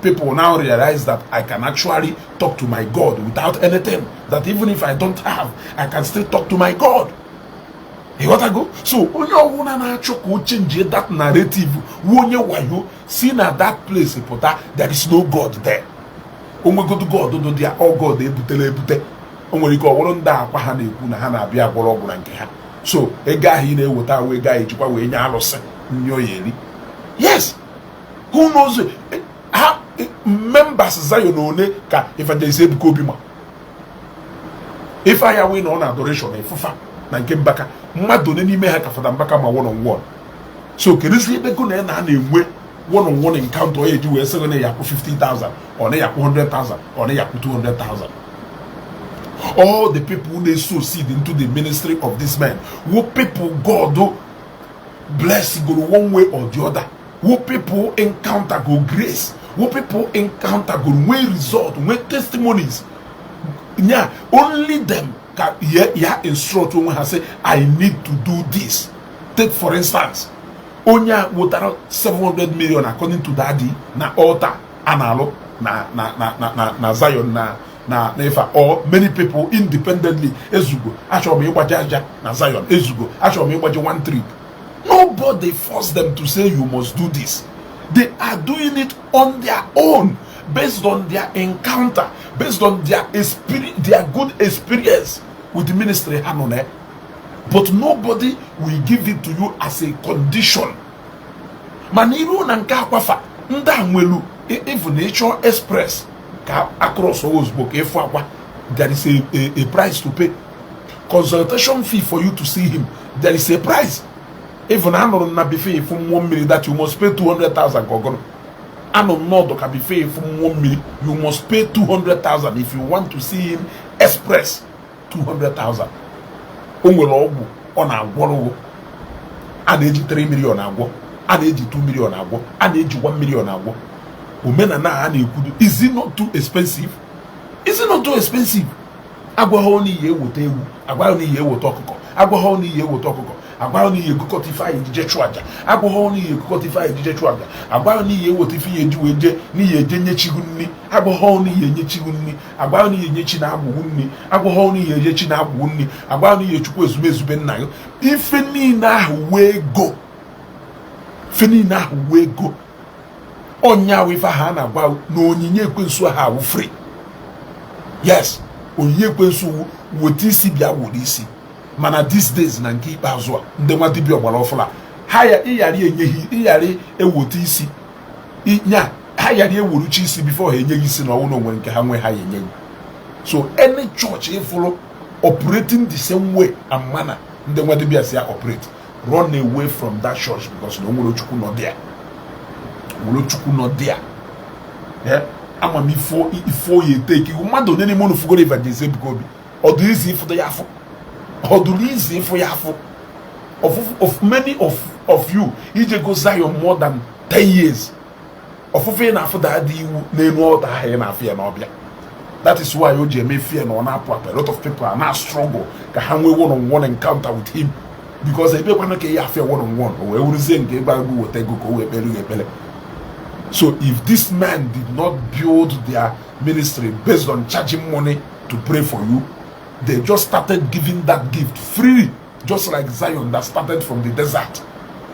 people now realize that I can actually talk to my God without anything, that even if I don't have, I can still talk to my God. Ịghọtago? So onye ọbụla na-achọ ka o change that narrative wu onye wayo. Si na that place pụta. There is no God there. Onwegodo God do there, all God ebutela ebute. O nwere ike ọ bụrụ ndị akwa ha na-ekwu na ha na-abịa agwọrọ ọgwụ na nke ha. So ego ahụ ị na-eweta ahụ, ego ahụ ejikwa wee nye alụsị nri oya eri. Yes, who knows ha members Zion one ka Evangelist Ebuka Obi ma ife anya wee na ọ na adoration efufa na nke Mbaka, mmadụ one n'ime ha ka Fada Mbaka ma one on one. So kedụzi ebe go na na na-enwe one on one encounter ọ ya eji wee sị gị na ya akwụ 50,000, ọ na ya akwụ 100,000, ọ na ya akwụ 200,000? All the people who sow seed into the ministry of this man who people God bless go one way or the other, who people encounter go grace, who people encounter go nwee result, nwee testimonies, yeah, only them ka ya instruct onwe ha say, "I need to do this." Take for instance, onye a wetara 700 million according to Daddy na altar a na-alụ na Zion na ife, or many people independently, "Ezugo, achọrọ m ịgbaji aja na Zion. Ezugo, achọrọ m ịgbaji one trip." Nobody force them to say, "You must do this." They are doing it on their own, based on their encounter, based on their experience, their good experience with the ministry ha nọ na. But nobody will give it to you as a condition. Mana iruo na nke akwafa ndị a nwelu, even ịchọ express ka across ozugbo ka ịfụ akwa, there is a price to pay. Consultation fee for you to see him, there is a price. Even anụrụ m na before ịfụ mmụọ mmiri that you must pay 200,000 ka ọgụrụ. Anụ m n'ọdụ ka before ịfụ mmụọ mmiri, you must pay 200,000 if you want to see him express. 200,000. O nwere ọgwụ ọ na-agwọrọ, a na-eji 3 million agwọ, a na-eji 2 million agwọ, a na-eji 1 million agwọ. Omenala a na-ekwudo, is it not too expensive? Is it not too expensive? Agwaghị na iyi eweta ewu, agwaghị na iyi eweta ọkụkọ, agwaghị na iyi eweta ọkụkọ. Agwaghị na ihe egokọta ife anyị ejije chụ aja. Agwaghị na ihe egokọta ife anyị ejije chụ aja. Agwaghị na ihe eweta ife ihe eji wee jee n'ihe eje nyechigu nri. Agwaghị na ihe enyechigu nri. Agwaghị na ihe enyechi na agwụgwụ nri. Agwaghị na ihe ejechi na agwụgwụ nri. Agwaghị na ihe chukwu ezumezube nna gị. Ife niile ahụ wee go, ife niile ahụ wee go. Ọnya ahụ, ife ahụ a na-agwa na onyinye ekwensu ahụ awụ free. Yes, onyinye ekwensu weta isi, bịa were isi. Mana these days, na nke ikpeazụ a, ndị nwa dibịa ọgbara ọfụla ha ya ịghara enyeghị, ịghara eweta isi nya, ha ghara eweruchi isi before ha enyeghị isi na ọnwụ na onwere nke ha nwee, ha ya enyeghị. So any church ịfụrụ operating the same way and manner ndị nwa dibịa si operate, run away from that church, because na o nwere Chukwu nọ there, nwere Chukwu nọ there. Ama m ifo ifo ya eteki mmadụ onye n'ime unu fugoro Evangelist Ebuka Obi. Ọ dị izi ịfụta ya afụ, ọ dụrụ izi ịfụ ya afụ. Of many of you ije go Zion more than 10 years, ọfụfụ ị na-afụ da dị iwu n'elu ọta ahụ ị na-afụ ya n'ọbịa. That is why o ji eme fear na ọ na-apụ apụ. A lot of people are na struggle ka ha nwee one on one encounter with him, because ebekwana ka ya afịa one on one, o wee wuruzie nke ebe agụ weta ego ka o wee kpere gị ekpere. So if this man did not build their ministry based on charging money to pray for you, they just started giving that gift free, just like Zion that started from the desert.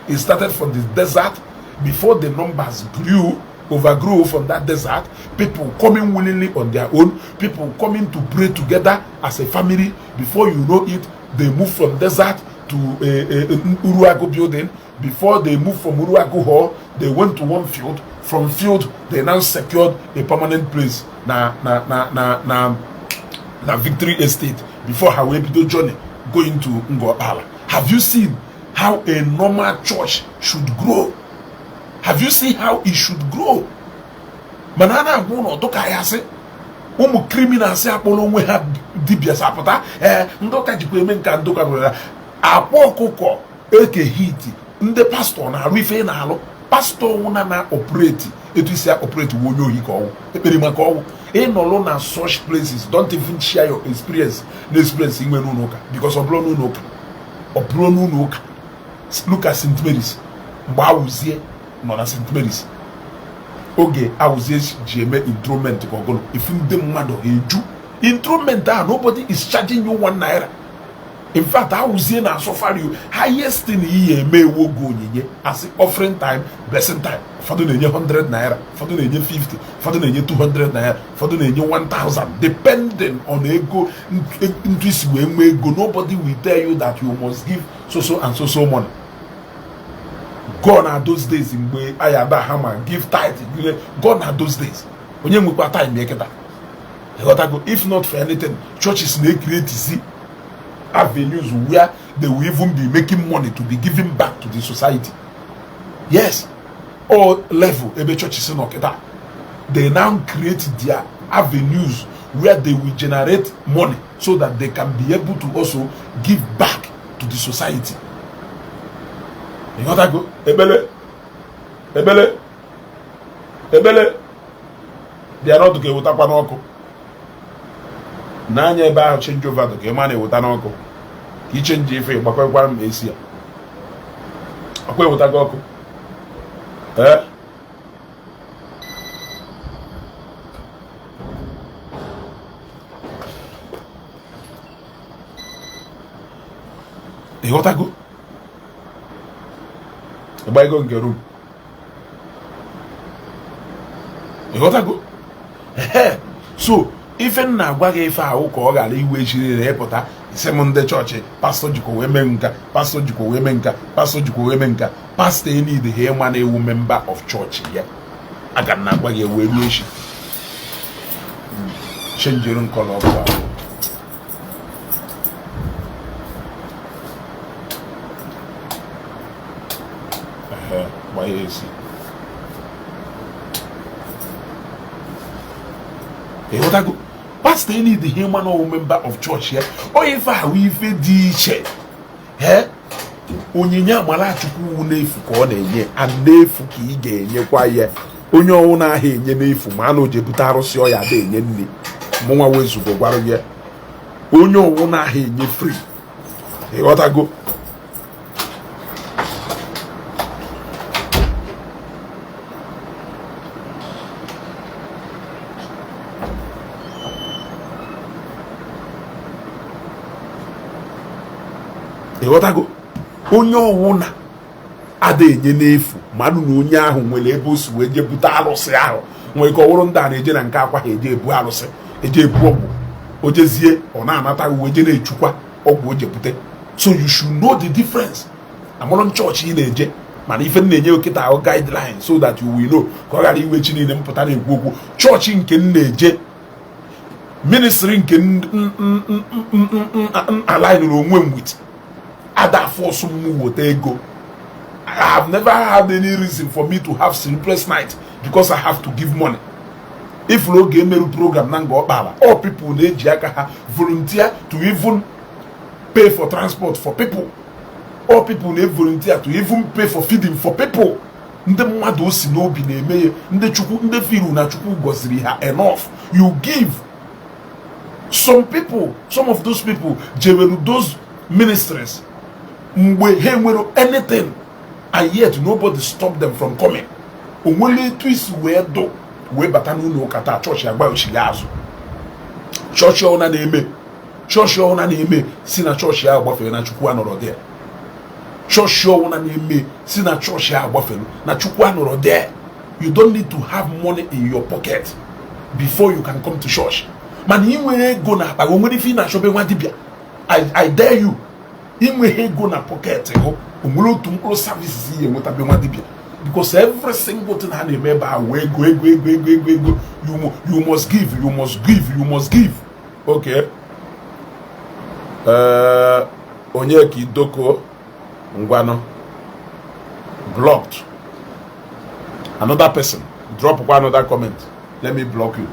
It started from the desert before the numbers grew, overgrew from that desert, people coming willingly on their own, people coming to pray together as a family. Before you know it, they move from desert to a Uruagu building. Before they moved from Uruagu Hall, they went to one field. From field, they now secured a permanent place na Victory Estate before ha wee bido journey going to Ngor. Have you seen how a normal church should grow? Have you seen how it should grow? Mana a na-agwa ụlọ dụka ya sị ụmụ criminals akpọrọ onwe ha dibịa sapụta. Ee, ndị ụka jikwa eme nka, ndị ụka nwere akwa ọkụkọ eke hit. Ndị pastọ na-arụ ife ị na-alụ. Pastọ nwụna na operate etu isi operate wu onye ohi ka ọnwụ ekpere maka ọnwụ. Ịnọlụ na such places, don't even share your experience na experience inwe n'ụlọ ụka, because ọ bụrụ n'ụlọ ụka, ọ bụrụ n'ụlọ ụka. Look at St. Mary's. Mgbe Awụzie nọ na St. Mary's, oge Awụzie ji eme enthronement ka ọgụlụ ifu ndị mmadụ eju enthronement ahụ, nobody is charging you ₦1. In fact, Awụzie na asọfari you highest thing iyi eme ewu oge onyinye asị offering time, blessing time. Ụfọdụ na-enye 100 naira, ụfọdụ na-enye 50, ụfọdụ na-enye 200 naira, ụfọdụ na-enye 1000, depending on ego ntu isi wee nwee ego. Nobody will tell you that you must give so so and so so money. Gone are those days mgbe ayada hama give tithe. Gone are those days. Onye nwekwa time ya kịta? Ịghọtago? If not for anything, churches na-ecreate zi avenues where they will even be making money to be giving back to the society. Yes, all level ebe churches nọ kịta, they now create their avenues where they will generate money so that they can be able to also give back to the society. Ịghọtago? Ekpele, ekpele, ekpele bịa n'ọdụ ka ewutakwa n'ọkụ n'anya ebe ahụ. Change over ka ịma na-eweta n'ọkụ ka ichange ife gbakwekwa m esi ya ọkwa ewetago ọkụ. Ee, ịghọtago? Ịgbago nke room, ịghọtago? Ehe, so ife m na-agwa gị, ife ahụ ka ọ ghara iwe echiriri ịpụta isi m ndị chọọchị, pastọ jikwa wee mee nka, pastọ jikwa wee mee nka, pastọ jikwa wee mee nka. Pastọ enid ha ịma na ewu member of church ya. Aga m na-agwa gị wee ruo echi. Chenjere nkọlọ ọkụ ahụ. Ehe, gbanye esi. Ịghọtago? Pastọ enid ha ịma na ọwụ member of church ya. Onye ife ahụ, ife dị iche. Ee, onyinye amarachukwu wu n'efu ka ọ na-enye, and n'efu ka ị ga-enyekwa ya. Onye ọnwụ na-ahịa enye n'efu ma a na oje bute arụsị ọya ada enye nri. Mụnwa wezugo gwara ya, onye ọnwụ na-ahịa enye free. Ịghọtago? Ịghọtago? Onye ọwụna ada enye n'efu, mmadụ na onye ahụ nwere ebe o si wee jee bute alụsị ahụ. Nwere ike ọ wụrụ ndị a na-eje na nke akwa, ha eje ebu alụsị, eje ebu ọgwụ. O jezie, ọ na-anata uwe, je na-echukwa ọgwụ o je bute. So you should know the difference. Amụrụ m chọọchị ị na-eje, mana ife m na-enye okịta ahụ guideline so that you will know, ka ọ ghara iwe chi niile mpụta na-ekwu okwu. Chọọchị nke m na-eje, ministry nke alignụrụ onwe m with, ada force m weta ego. I have never had any reason for me to have sleepless night because I have to give money. If oge emerụ program na Nga Ọkpala, all people na-eji aka ha volunteer to even pay for transport for people. All people na-volunteer to even pay for feeding for people. Ndị mmadụ o si n'obi na-eme ya, ndị Chukwu, ndị firu na Chukwu gọziri ha enough. You give some people, some of those people jeweru those ministries mgbe ha enwere anything, and yet nobody stop them from coming. Onwere etu isi wee dụ wee bata n'ụlọ ụka taa, chọọchị agbaghịchiri azụ. Chọọchị ọbụla na-eme, chọọchị ọbụla na-eme si na chọọchị ahụ gbafere na Chukwu anọrọ there. Chọọchị ọbụla na-eme si na chọọchị ahụ gbafere na Chukwu anọrọ there. You don't need to have money in your pocket before you can come to church. Mana ị nwere ego na akpa gị, o nwere ife ị na-achọbe nwa dibịa? I dare you. Inweghị ego na pocket gị, o nwere otu mkpụrụ services ị enwetabe nwa dibịa? Because every single thing ha na-eme ebe ahụ, ego, ego, ego, ego, ego, ego. You must give, you must give, you must give. Okay, onye ka idoko ngwanụ blocked. Another person drop one another comment, let me block you.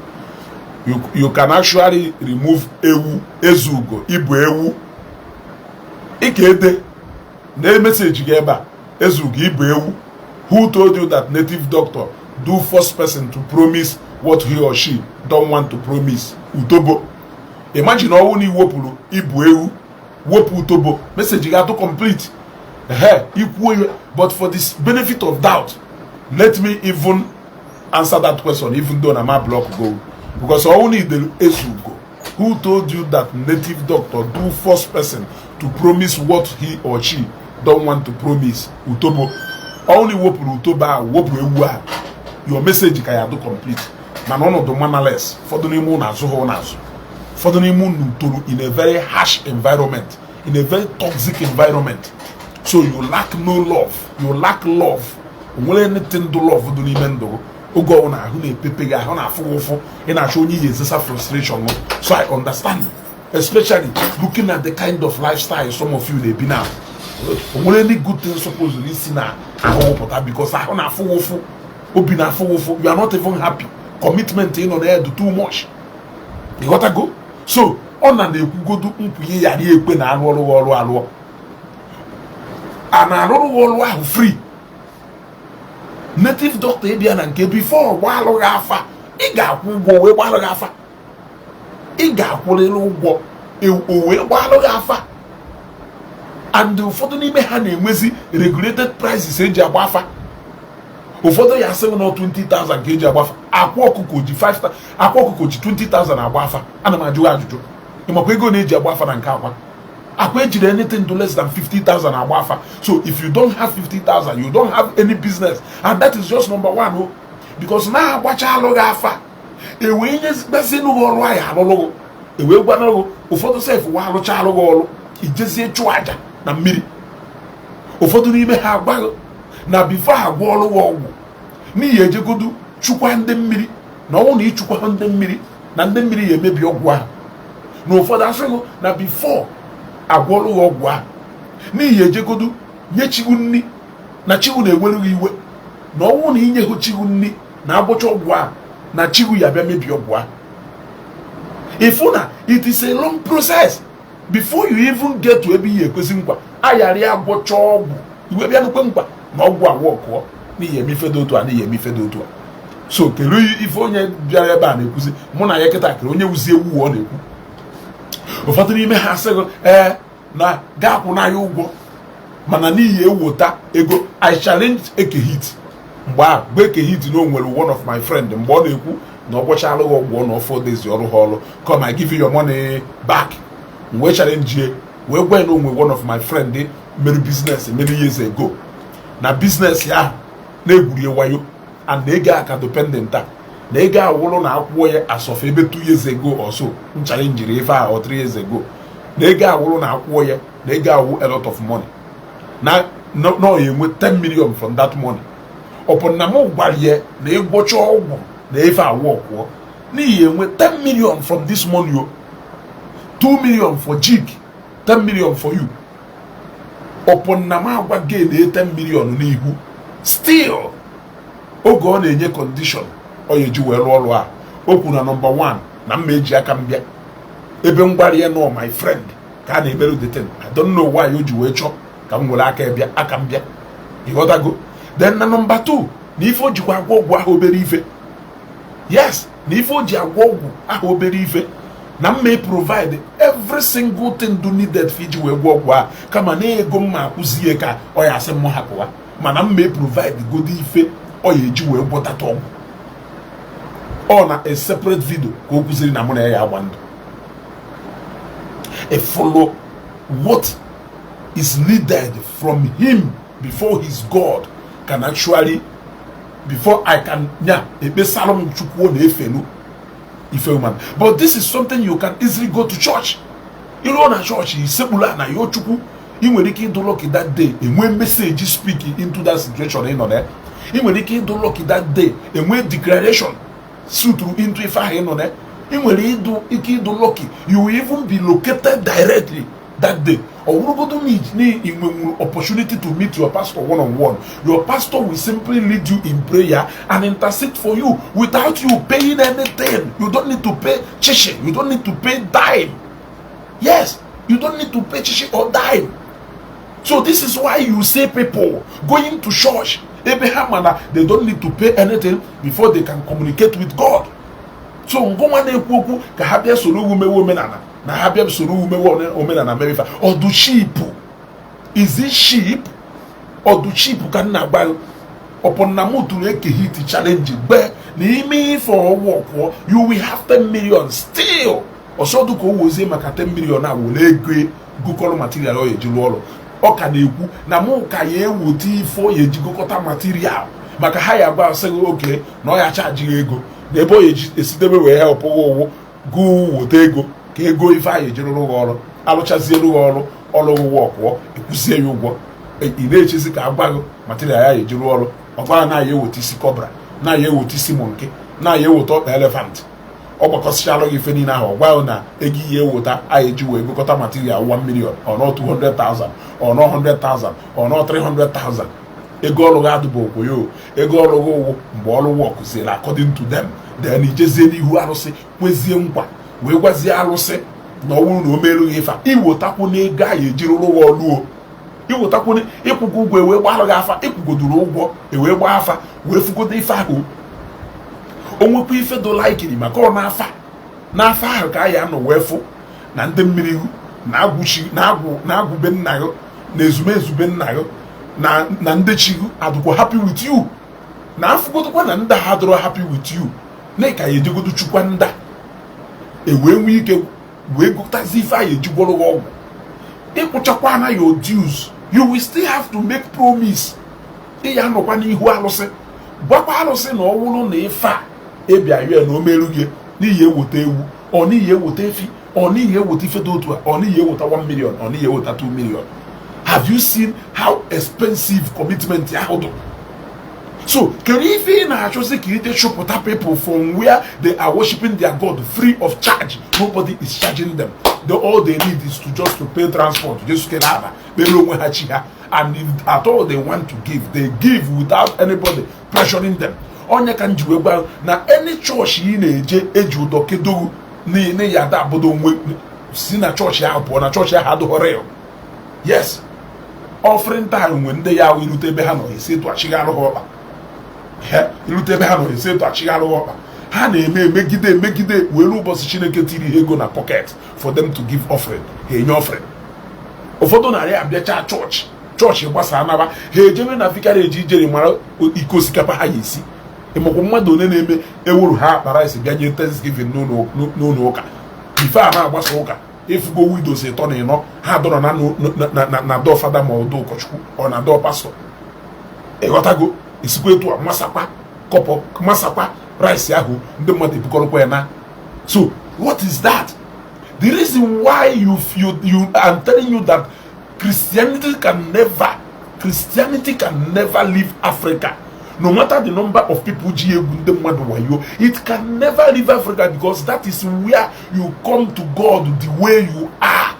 You can actually remove ewu ezugo ibu ewu ike ede na message gị ebe a. Ezugo ibu ewu. Who told you that native doctor do first person to promise what he or she don't want to promise? Utobo. Imagine ọnwụ na iwepụrụ ibu ewu, wepụ utobo, message ga-atụ complete. Ehe, ikwuo ya. But for this benefit of doubt, let me even answer that question, even though na ma block go, because ọnwụ na idelu ezugo, who told you that native doctor do first person to promise what he or she don't want to promise? Utobo. Ọnwụ na iwepụrụ utobo ahụ, wepụ ewu ahụ, your message ka ya do complete. Mana ọnọdụ mannerless, ụfọdụ n'ime ụnụ azụ ha ụnụ azụ, ụfọdụ n'ime unu toro in a very harsh environment, in a very toxic environment, so you lack no love, you lack love. Onwere anything do love dị n'ime ndụ gị. Oge ọbụla ahụ na-epepe gị, ahụ na-afụ gị ụfụ, ị na-achọ onye iyi ezesa frustration. So I understand, especially looking at the kind of lifestyle some of you na-ebi now. Onwere any good thing suppose isi na ahụ pụta, because ahụ na-afụ gị ụfụ, obi na-afụ gị ụfụ, you are not even happy. Commitment ị nọ na ya do too much. Ịghọtago? So ọ na na-ekwugodu nkwunye yara ekwe na arụ ọrụ ọrụ alụọ a na-arụrụ gị ọrụ ahụ free. Native doctor ịbịa na nke before gbalụ gị afa, ị ga-akwụ ụgwọ wee gbalụ gị afa. Ị ga-akwụrịrị ụgwọ o wee gbalụ gị afa. And ụfọdụ n'ime ha na-enwezi regulated prices eji agba afa. Ụfọdụ ya asị na 20,000 ka eji agba afa. Akwa ọkụkọ ji 5, akwa ọkụkọ ji 20,000 agba afa. Ana m ajụ ajụjụ, ịmakwa ego na-eji agba afa na nke akwa? Akwa ejiri anything to less than 50,000 agba afa. So if you don't have 50,000, you don't have any business. And that is just number one o, because na-agbacha alụghị afa, ewee nyezigbazinụ gị ọrụ ahụ alụlụgụ, ewee gwanụgụ. Ụfọdụ sef wa alụcha alụghị ọrụ, ijezie chụọ aja na mmiri. Ụfọdụ n'ime ha agbaghị na before agwọ ọrụ gị ọgwụ, n'ihi ejegodu chukwa ndị mmiri, na ọnwụ na ịchụkwa ndị mmiri na ndị mmiri ya emebi ọgwụ ahụ. Na ụfọdụ asịghị na before agwọrụ gị ọgwụ ahụ, n'ihi ejegodu nye chiwu nni, na chiwu na-ewere gị iwe, na ọnwụ na inye chiwu nni na agbụcha ọgwụ ahụ, na chiwu ya bịa mebie ọgwụ ahụ. Ịfụ na it is a long process before you even get to ebe ihe ekwesị nkwa ayara ya gwọcha ọgwụ, iwe bịa nukwe nkwa na ọgwụ agwọ ọkụọ n'ihi eme ife dị otu a, n'ihi eme ife dị otu a. So kedu ife onye bịara ebe a na-ekwuzi mụ na ya kịta? Kere onye wuzi ewu ọ na-ekwu. Ụfọdụ n'ime ha asịghị ee na ga-akwụ n'anya ụgwọ, mana n'ihi ewota ego. I challenge Eke Hit mgbe ahụ bụ Eke Hit na o nwere one of my friend, mgbe ọ na-ekwu na ọ gwọchalụ gị ọgwụ na 4 days ọrụ ha ọrụ, come, I give you your money back. Mgbe challenge Wee gwa ya na onwe one of my friend mere business many years ago, na business ahụ na-egwurie wayo and na ego aka dependent a, na ego awụrụ na akwụkwọ ya as of ebe 2 years ago or so, m challenge ife a, or 3 years ago, na ego awụrụ na akwụkwọ ya, na ego awụ a lot of money, na ọ ya enwe 10 million from that money. Ọpụ na m gwara ya na ịgwọcha ọgwụ na ife awụ ọkwụọ n'ihi enwe 10 million from this money o, 2 million for jig, 10 million for you. Ọpụ na m agwa gị na 10 million n'ihu. Still, oge ọ na-enye condition ọ ya eji wee rụọ ọrụ a, o kwuru na number 1, na mma eji aka m bịa ebe m gwara ya nọ my friend ka a na-emerụ the thing. I don't know why o ji wee chọọ ka m were aka bịa, aka m bịa, ịghọtago? Then na number 2, na ife o jikwa agwọ ọgwụ ahụ obere ife. Yes, na ife o ji agwọ ọgwụ ahụ obere ife, na mma provide every single thing do needed for iji wee gwọ ọgwụ ahụ, kama na ego mma akwụzie ka ọ ya asị m hapụwa, mana mma provide godo ife ọ ya eji wee gwọtata ọgwụ. Ọ na a separate video ka o kwuziri na mụ na ya agba ndụ. A follow what is needed from him before his God can actually, before I can nya ekpesara m Chukwu na-efelu ife woman. But this is something you can easily go to church, iruo na church, isekpuru na yo Chukwu. Ị nwere ike ịdụ lucky that day, enwe message speak into that situation ị nọ na. Ị nwere ike ịdụ lucky that day, enwe declaration suturu into ife ahụ ị nọ na. Ị nwere ịdụ ike ịdụ lucky, you will even be located directly that day. Ọ bụrụgodu na ị nwenwuru opportunity to meet your pastor one on one, your pastor will simply lead you in prayer and intercede for you without you paying anything. You don't need to pay chichi, you don't need to pay dime. Yes, you don't need to pay chichi or dime. So this is why you see people going to church ebe ha mana they don't need to pay anything before they can communicate with God. So ngụnwa na-ekwu okwu ka ha bịa soro ugwu mewe omenala, na ha bịa soro ugwu mewe omenala, mewe ife ọdụ cheap. Is it cheap? Ọdụ cheap ka m na-agba. Ọpụ na m tụrụ Eke Hit challenge gbe na ime ife ọwụ ọkwụọ, you will have 10 million. Still, ọsọdụ ka o wozie maka 10 million a, were ego gụkọrọ material ọ ya eji rụọ ọrụ. Ọ ka na-ekwu na mụ ka ya eweta ife ọ ya eji gụkọta material, maka ha ya agwa asị gị oke na ọ ya chajighị ego na ebe ọ ya eji esidebe wee helpụghị ụwụ gụ weta ego ka ego ife ahụ eji rụrụ gị ọrụ, alụchazielu gị ọrụ, ọrụ gị wọkụọ, ekwuzie ya ụgwọ. Ị na-echezi ka agwa gị material ya eji rụọ ọrụ. Ọ gwara na ya eweta isi cobra, na ya eweta isi monkey, na ya eweta ọkpa elephant. Ọ gbakọsịchalụ gị ife niile ahụ, ọ gwa na ego ihe eweta a eji wee gụkọta material 1 million or not 200,000 or not 100,000 or not 300,000. Ego ọrụ gị adịbụ okwoyo, ego ọrụ gị ụwụ mgbe ọrụ wọkụziere according to them. Then ijezie n'ihu arụsị, kwezie nkwa, wee gwazie arụsị na ọ bụrụ na o merụ gị ife a, iwetakwu n'ego ahụ eji rụrụ gị ọrụ o, iwetakwu ịkwụgo ụgwọ, ewee gbalụ gị afa. Ịkwụgodoro ụgwọ, ewee gbaa afa, wee fugodo ife ahụ. O nwekwa ife do laikiri, maka ọ n'afa n'afa ahụ ka a ya anọ wee fụ na ndị mmiri na-agwụchi na-agwụ na-agwụ be nna gị, na ezumezu be nna gị, na ndị chi gị adịkwa happy with you, na afụgodokwa na ndị ha adịrọ happy with you, na ka ya ejegodo chukwa nda ewee nwee ike wee gụtazi ife ahụ eji gwọrọ gị ọgwụ. Ịkwụchakwa na your dues, you will still have to make promise. Ị ya anọkwa n'ihu alụsị, gwakwa alụsị na ọ wụrụ na ife a ịbịa ya na o merụ gị, n'ihi eweta ewu, ọ n'ihi eweta efi, ọ n'ihi eweta ife dị otu a, ọ n'ihi eweta 1 million, ọ n'ihi eweta 2 million. Have you seen how expensive commitment ahụ dị? So kedu ife ị na-achọzi ka ije chụpụta people from where they are worshiping their God free of charge? Nobody is charging them. All they need is to just to pay transport, just kere aba kpere onwe ha chi ha. And if at all they want to give, they give without anybody pressuring them. Onye ka m ji wee gwa na any church ị na-eje eji ụdọ kedowu na ya ada abodo onwe si na chọọchị ahụ pụọ, na chọọchị ahụ adịghị real. Yes, offering time nwe ndị ya ahụ irute ebe ha nọ esi etu achịgharụ ha ọkpa. Irute ebe ha nọ esi etu achịgharụ ha ọkpa. Ha na-eme emegide emegide were ụbọchị Chineke tiri ha ego na pocket for them to give offering, ha enye offering. Ụfọdụ narị abịacha chọọchị, chọọchị gbasaa, naba ha ejebe na vicarage ijere mara iko osikapa ha ya esi. Ịmakwa mmadụ one na-eme ewuru ha akpa rice bịa nye thanksgiving n'ụlọ ụka, ife a na-agbasa ụka. Efugo widows ịtọ na ịnọ ha dọrọ na dọọ fada ma ọdọ ụkọchukwu, ọ na dọọ pastọ. Ịghọtago? Esikwa etu a masakwa kọpọ, masakwa rice ahụ, ndị mmadụ ebukọrọkwa ya na. So what is that? The reason why you I'm telling you that Christianity can never leave Africa, no matter the number of people ji egwu ndị mmadụ wayo, it can never leave Africa, because that is where you come to God the way you are.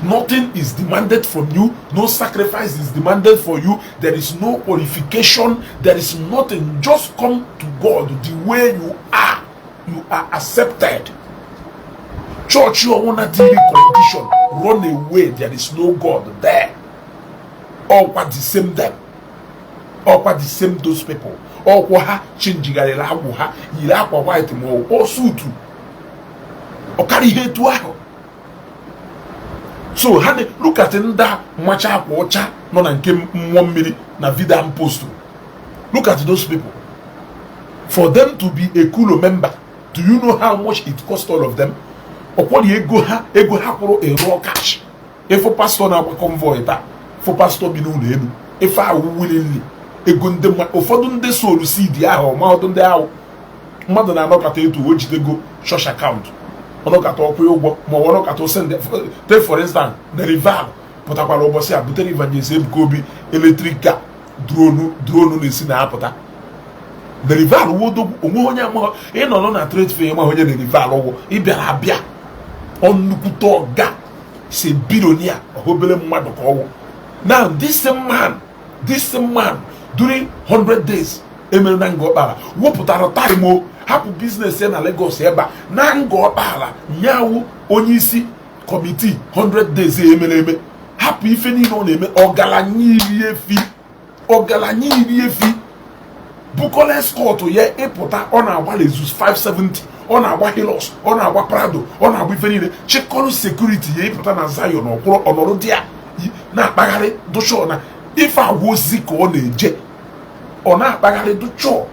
Nothing is demanded from you. No sacrifice is demanded for you. There is no qualification. There is nothing. Just come to God the way you are. You are accepted. Church ọwụna tiri condition, run away. There is no God there. Ọkwa the same them, ọkwa the same those people, ọkwa ha chenjigharịrị agwụ, ha yiri akwa white ma ọ suit, ọkara ihe etu ahụ. So ha look at ndị a macha akwa ọcha nọ na nke mmụọ mmiri na video post. Look at those people. For them to be a kulo member, do you know how much it cost all of them? Ọkwọrị ego ha, ego ha kwụrụ a raw cash. Ịfụ pastọ na-agba convoy taa, fụ pastọ bi n'ụlọ elu, ife ahụ willingly, ego ndị mmadụ. Ụfọdụ ndị soro seed ahụ, ọmahụdụ ndị ahụ mmadụ na-anọkọta etu o jidego church account, ọnọkọta ọkwụ ụgwọ, ma ọ ọnọkọta send. Take for instance, na rival pụtakwara ụbọchị a butere Evangelist Ebuka Obi electric car, drone. Drone na-esi na-apụta na rival wodogwu onwe onye amaghị. Ịnọrọ na trade fair, ịmaghị onye na rival ụgwọ ịbịara abịa. Ọ nnukwute ọga si billionaire, obere mmadụ ka ọwụ. Now this same man, this same man, during 100 days emere na Nga Ọkpala, wepụtara time o hapụ business ya na Lagos ebe a na Nga Ọkpala, nyawu onye isi committee 100 days emere eme, hapụ ife niile ọ na-eme. Ọgaranya iri efi, ọgaranya iri efi, bukọla escort ya ịpụta. Ọ na-agba Lexus 570, ọ na-agba Hilux, ọ na-agba Prado, ọ na-agba ife niile, chịkọrọ security ya ịpụta na Zion. Ọkwụrụ ọnọrọ dị ya na-akpagharị dụchọ na ife agwa osisi ka ọ na-eje, ọ na-akpagharị dụchọ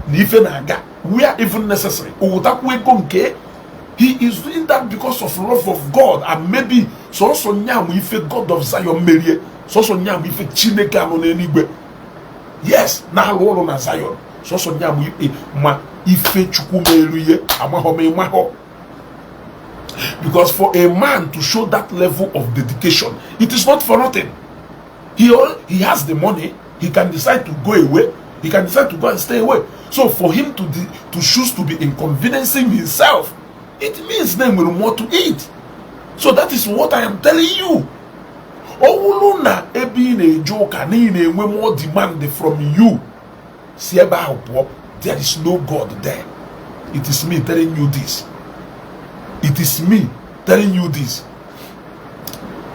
na ife na-aga where even necessary, owutakwu ego nke. He is doing that because of love of God, and maybe sọsọ nyamụ ife God of Zion merie, sọsọ nyamụ ife Chineke anọ n'eluigwe, yes, na-alụ ọrụ na Zion, sọsọ nyamụ ikpe ma ife Chukwu meru ihe amaghọ ma ịmahọ. Because for a man to show that level of dedication, it is not for nothing. He has the money. He can decide to go away. He can decide to go and stay away. So for him to choose to be inconveniencing himself, it means na enwere more to it. So that is what I am telling you. Ọ bụrụ na ebe ị na-eje ụka na ị na-enwe more demand from you, si ebe ahụ pụọ. There is no God there. It is me telling you this. It is me telling you this.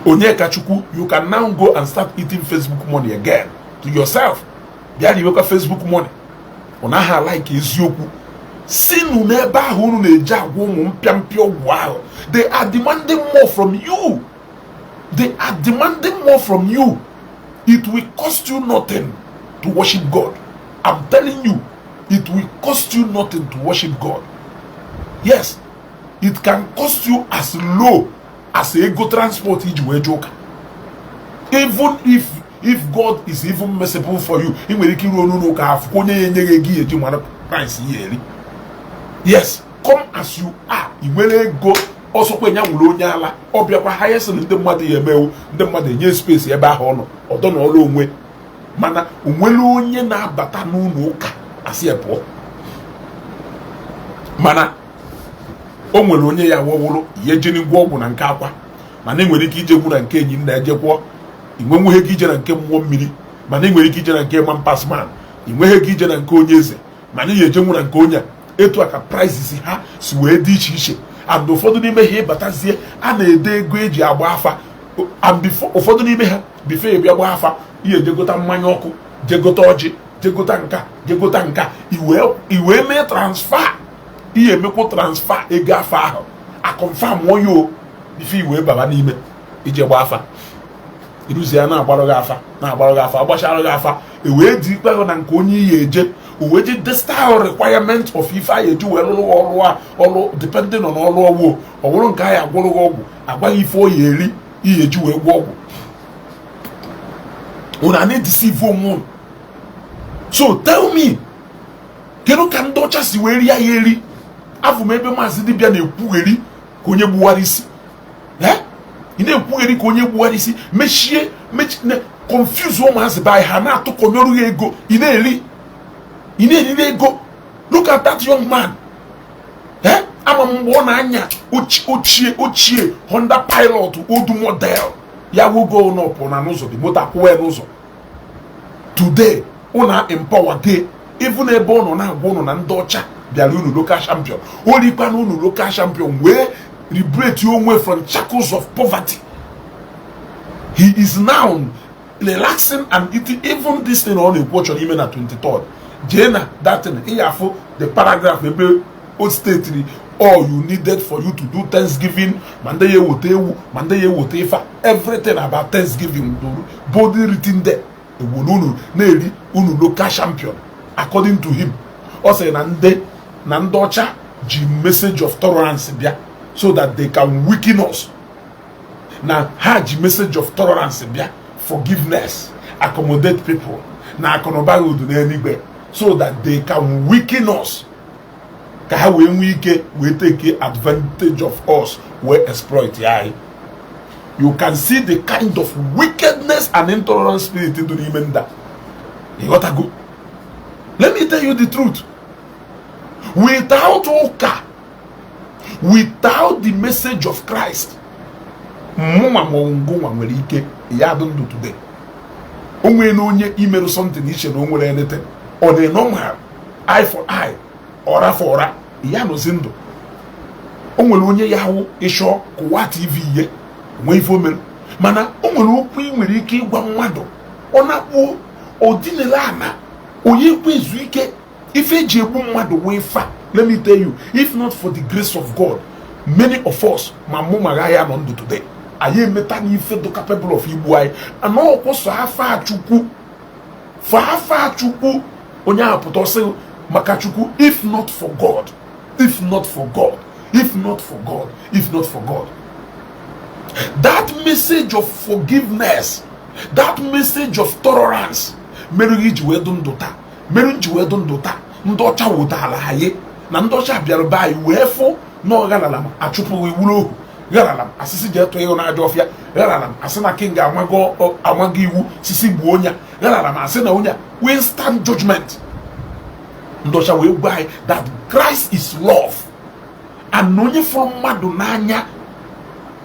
Onyekachukwu, you can now go and start eating Facebook money again to yourself. Bịa riwekwa Facebook money. Ọ naghị alike eziokwu. Sinu n'ebe ahụ unu na-eji agwa ụmụ mpịampịa ọgwụ ahụ. They are demanding more from you. They are demanding more from you. It will cost you nothing to worship God. I'm telling you, it will cost you nothing to worship God. Yes, it can cost you as low as ego transport iji wee je ụka. Even if God is even merciful for you, ị nwere ike iru onu n'ụka afụ onye ya enye gị ego ihe eji mara price ya eri. Yes, come as you are. Ị nwere ego, ọsọkwa ya nwere onye ala ọ bịakwa ha ya sị na ndị mmadụ ya emewu, ndị mmadụ enye space ebe ahụ ọ nọ ọdọ na ọrụ onwe, mana onwere onye na-abata n'ụlọ ụka asị ya pụọ. Mana o nwere onye ya wọwụrụ ihe jiri ngwa ọgwụ na nke akwa, mana ị nwere ike ije gwu na nke enyi nna ejekwuo. Ị nwenweghị ike ije na nke mmụọ mmiri, mana ị nwere ike ije na nke man pasman. Ị nweghị ike ije na nke onye eze, mana ị ga-ejenwu na nke onye a. Etu a ka prices ha si wee dị iche iche. And ụfọdụ n'ime ha, ịbatazie, a na-ede ego eji agba afa. And before ụfọdụ n'ime ha, before bịa gba afa, ihe jegota mmanya ọkụ, jegota ọjị, jegota nka, jegota nka, iwee mee transfer. Ihe emekwu transfer ego afa ahụ, a confirm onye o before iwee baba n'ime ije gba afa. Iruzie ya, na-agbarụ gị afa, na-agbarụ gị afa, agbachara gị afa, ewee dị ikpe ahụ na nke onye iyi eje. O wee ji the style requirement of ife anyị eji wee lụrụ ọrụ a, ọrụ depending on ọrụ ọwụ. Ọ bụrụ nke anyị agwụrụ gị ọgwụ, agwaghị ife o ya eri ihe eji wee gwọ ọgwụ. Unu a na-edeceive onwe unu. So tell me, kedu ka ndị ọcha si wee rie ya eri? Afụ m ebe maazị dibịa na-ekwugheri ka onye gbuwara isi. Ị na-ekwugheri ka onye gbuwara isi, mechie confuse ụmụazị be anyị. Ha na-atụkọnyọrụ ya ego, ị na-eri, ị na-eriri ego. Look at that young man. Ama m mgbe ọ na-anya ochie ochie Honda Pilot, old model ya, wogo nọpụ na n'ụzọ dị moto akwụwa ya n'ụzọ. Today ụna empower gị, even ebe ọ nọ na-agwa ụnụ na ndị ọcha bịara unu local champion, o rikwa na unu local champion wee liberate onwe from shackles of poverty. He is now relaxing and eating. Even this thing ọ na-ekwu ọ chọrọ ime na 23rd, jee na that thing, ị afụ the paragraph ebe o statiri all you needed for you to do Thanksgiving, ma ndị ya eweta ewu, ma ndị ya eweta ife, everything about Thanksgiving boldly written there. Ewuru unu na-eri unu local champion. According to him, ọ sịrị na ndị ọcha ji message of tolerance bịa so that they can weaken us, na ha ji message of tolerance bịa, forgiveness, accommodate people, na akụnụba udu n'eluigwe, so that they can weaken us, ka ha wee nwee ike wee take advantage of us, wee exploit ya anyị. You can see the kind of wickedness and intolerant spirit dị n'ime nda. Ịghọtago? Let me tell you the truth: without ụka, without the message of Christ, mụnwa ma ngụnwa nwere ike ya dị ndụ today. O nwere na onye imerụ something iche na o nwere anything ọ dị normal, eye for eye, ọra for ọra, ya nọzi ndụ. O nwere onye ya hụ ịchọ kụwa TV ihe nwee ife o mere, mana o nwere okwu ị nwere ike ịgwa mmadụ, ọ na-akpụ ọdịnala ana onye ekwe ezu ike. Ife eji egbu mmadụ wee fa. Let me tell you, if not for the grace of God, many of us, ma mụ ma ya nọ ndụ today, anyị emeta n'ife dị capable of igbu anyị. Ana ọkwụsọ afa Chukwu, fa afa Chukwu, onye ahụ pụta ọsị maka Chukwu. If not for God, if not for God, if not for God, if not for God, that message of forgiveness, that message of tolerance mere gị ji wee dụ ndụ taa, mere ji wee dụ ndụ taa. Ndị ọcha wụtara anyị na ndị ọcha bịara be anyị wee fụ na ọ gharala m achụpụghị iwuru ohu, gharala m asịsị jee tụọ ịhụ n'ajọ ọfịa, gharala m asị na king amago amago iwu sisi gbuo onye a, gharala m asị na onye a instant judgment. Ndị ọcha wee gwa anyị that Christ is love, and na onye fụrụ mmadụ n'anya,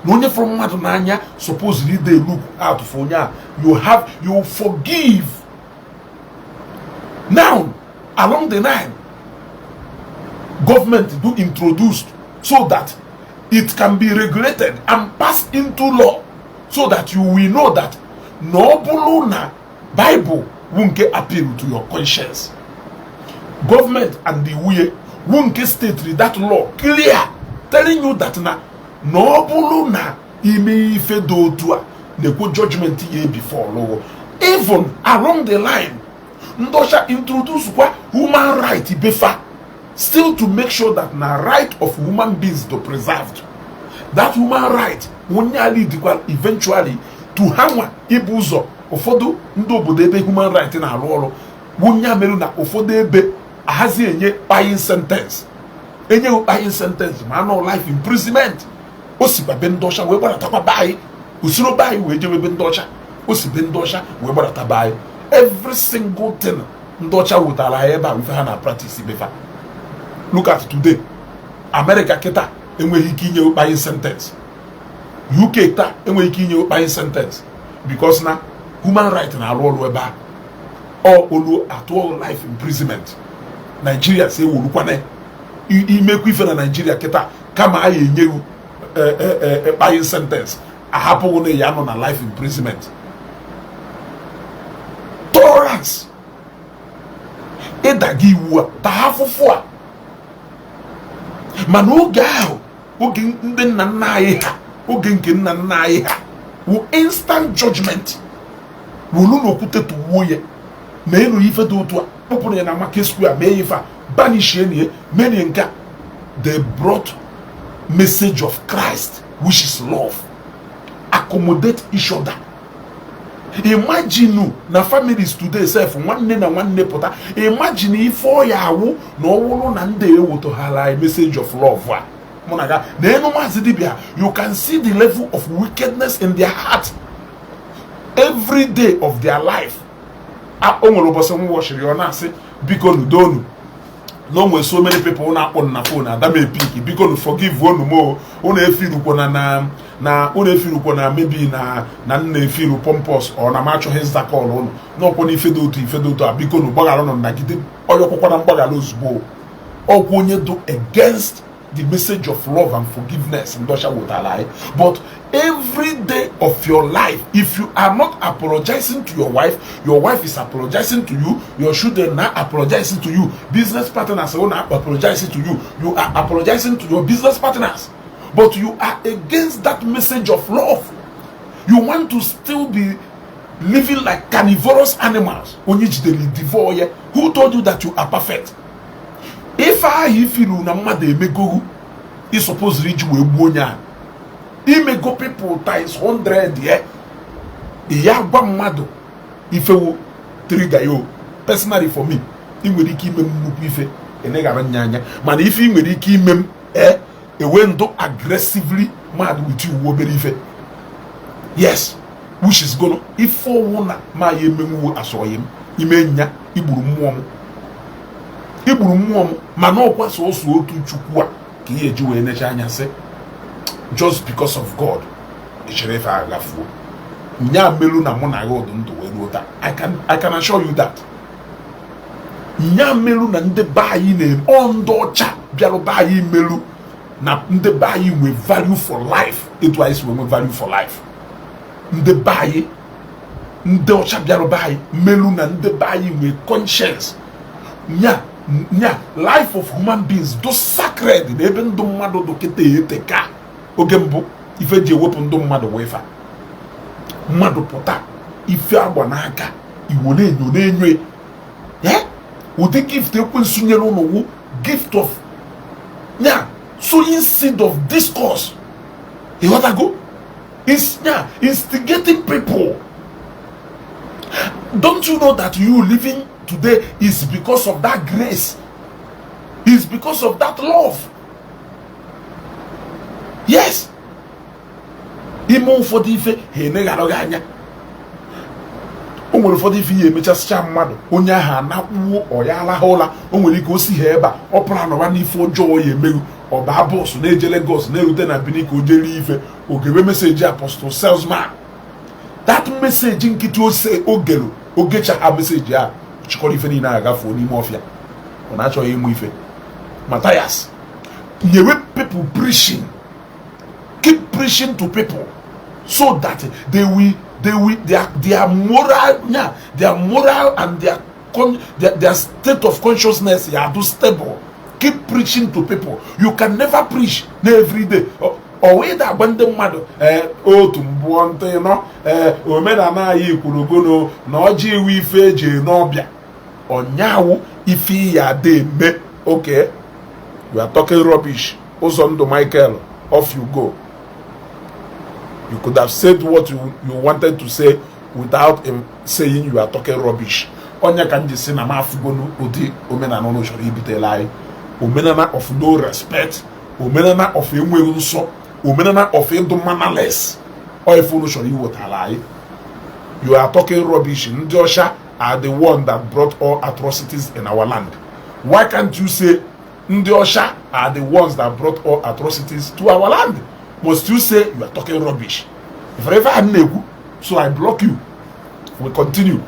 na onye fụrụ mmadụ n'anya supposedly dey look out for onye a. You have, you forgive. Now, along the line, government do introduced so that it can be regulated and passed into law, so that you will know that na ọ bụrụ na Bible wu nke appeal to your conscience, government and the iwu wu nke state that law clear, telling you that na ọ bụrụ na ime ife dị otu a, na-ekwu judgment ya before law. Even along the line, ndị ọcha introduce kwa human right befa, still to make sure that na right of human beings to preserved. That human right onye ali dịkwa eventually to ha nwa ibu ụzọ. Ụfọdụ ndị obodo ebe human right na-arụ ọrụ wunye merụ na ụfọdụ ebe ahazi enye kpaying sentence, enyeghị kpaying sentence, ma anọ life imprisonment. O sikwa be ndị ọcha wee gbaratakwa be anyị, usoro be anyị wee jewe be ndị ọcha, o si be ndị ọcha wee gbarata be anyị. Every single thing ndị ọcha wetara anyị ebe a, ife ha na practice befa. Look at today, America kịta enweghị ike inye kpaying sentence, UK taa enweghị ike inye kpaying sentence, because na human right na-arụ ọrụ ebe a. Ọ olu atụọ life imprisonment. Nigeria si ewurukwana imekwa ife na Nigeria kịta, kama a ya enyeghị kpaying sentence, ahapụghị na ya nọ na life imprisonment. Tolerance ịdaga iwu a, taa afụfụ a. Mana oge ahụ, oge ndị nna nna anyị ha, oge nke nna nna anyị ha wụ instant judgment, wolu n'okwute tụwuo ya ma enu ife dị otu a. Kpụpụrụ ya na market square, mee ife a, banishie nie, mee nke a. They brought message of Christ, which is love, accommodate each other. Imagine na families today sef, nwanne na nwanne pụta. Imagine ife ọya awụ na ọwụrụ na ndị ewetaghala anyị message of love a. Mụ na ga na enu Maazị Dibia, you can see the level of wickedness in their heart every day of their life. O nwere ụbọchị m wọchiri, ọ na-asị, "Biko nudonu na o nwere so many people na-akpọ na phone, ada m e-pick. Biko nu, forgive unu m o. Unu efirukwo na unu efirukwo na maybe na nna efiru pompous ọ na m achọghị ịza call unu n'ọkwọ na ife dị otu, ife dị otu a. Biko nu, gbaghara nụ." Nagide onye ọkwụkwa na mgbaghara ozugbo. Ọkwa onye do against the message of love and forgiveness ndị ọcha wetara anyị. But every day of your life, if you are not apologizing to your wife, your wife is apologizing to you, your children are apologizing to you, business partners are not apologizing to you, you are apologizing to your business partners, but you are against that message of love. You want to still be living like carnivorous animals. Onye jidere devour ya. Who told you that you are perfect? Ife ahụ ifiru na mmadụ emegogu, ị supposed iji wee gbuo onye ahụ, imego people times 100. Ya ya gwa mmadụ ifewu trigger yo. Personally, for me, ị nwere ike ime m nnukwu ife eneghara nya anya, mana ife ị nwere ike ime m ewe ndụ aggressively mad with you, obere ife. Yes, which is gonna ife ọwụ na ma ya emenwuwo asọghị m ime nya. Igburu mmụọ m, igburu mmụọ m. Mana ọkwa sọsọ otu Chukwu a ka ihe eji wee necha anya sị, just because of God, echere ife aghafuo nya melu na mụ na ya ọdụ ndụ wee ruo taa. I can assure you that nya melu na ndị be anyị na-eme ọ ndị ọcha bịarụ be anyị melu na ndị be anyị nwe value for life etu anyị si wee nwe value for life. Ndị be anyị, ndị ọcha bịarụ be anyị melu na ndị be anyị nwe conscience nya nya life of human beings do sacred na ebe ndụ mmadụ dị kịta ete ka oge mbụ ife ji ewepụ ndụ mmadụ wee fa mmadụ pụta ife agba n'aka iwo na-enyo na-enyo ya. Ụdị gift ekwensu nyere ụnụ wụ gift of nya sowing seed of discourse. Ịghọtago? Is nya instigating people. Don't you know that you living today is because of that grace, is because of that love? Yes, ime ụfọdụ ife ha eneghara gị anya. O nwere ụfọdụ ife ihe emechasịcha mmadụ, onye ahụ anakwuo ọya alahụ ụla. O nwere ike o si ha ebe a ọ pụrụ anọba n'ife ọjọọ ya emeghu. Ọba bus na-eje Lagos, na-erute na Benin ka o jere ife ogebe message apostle salesman. That message nkịtị ose ogelu ogecha ha message a chịkọrọ ife niile agafuo n'ime ọfịa. Ọ na-achọghị ịmụ ife. Matthias nyewe people preaching, keep preaching to people so that they will their moral, yeah, their moral and their state of consciousness ya do stable. Keep preaching to people. You can never preach na every day ọ wee da agwa ndị mmadụ ee otu mbụọ ntị nọ ee omenala anyị kwuru gono na ọjị iwu ife eji n'ọbịa ọnyawu ife ya ada eme. Okay, you are talking rubbish. Ụzọ ndụ Michael, off you go. You could have said what you wanted to say without him saying you are talking rubbish. Onye ka m ji si na m afụgonu ụdị omenala ụlọ chọrọ ibutela anyị, omenala of no respect, omenala of enweghị nsọ, omenala of ịdụ mannerless. Ọ ife unu chọrọ iwetara anyị. You are talking rubbish. Ndị ọcha are the one that brought all atrocities in our land. Why can't you say ndị ọcha are the ones that brought all atrocities to our land? Must you say you are talking rubbish? If ever a na-ekwu so, I block you. We continue,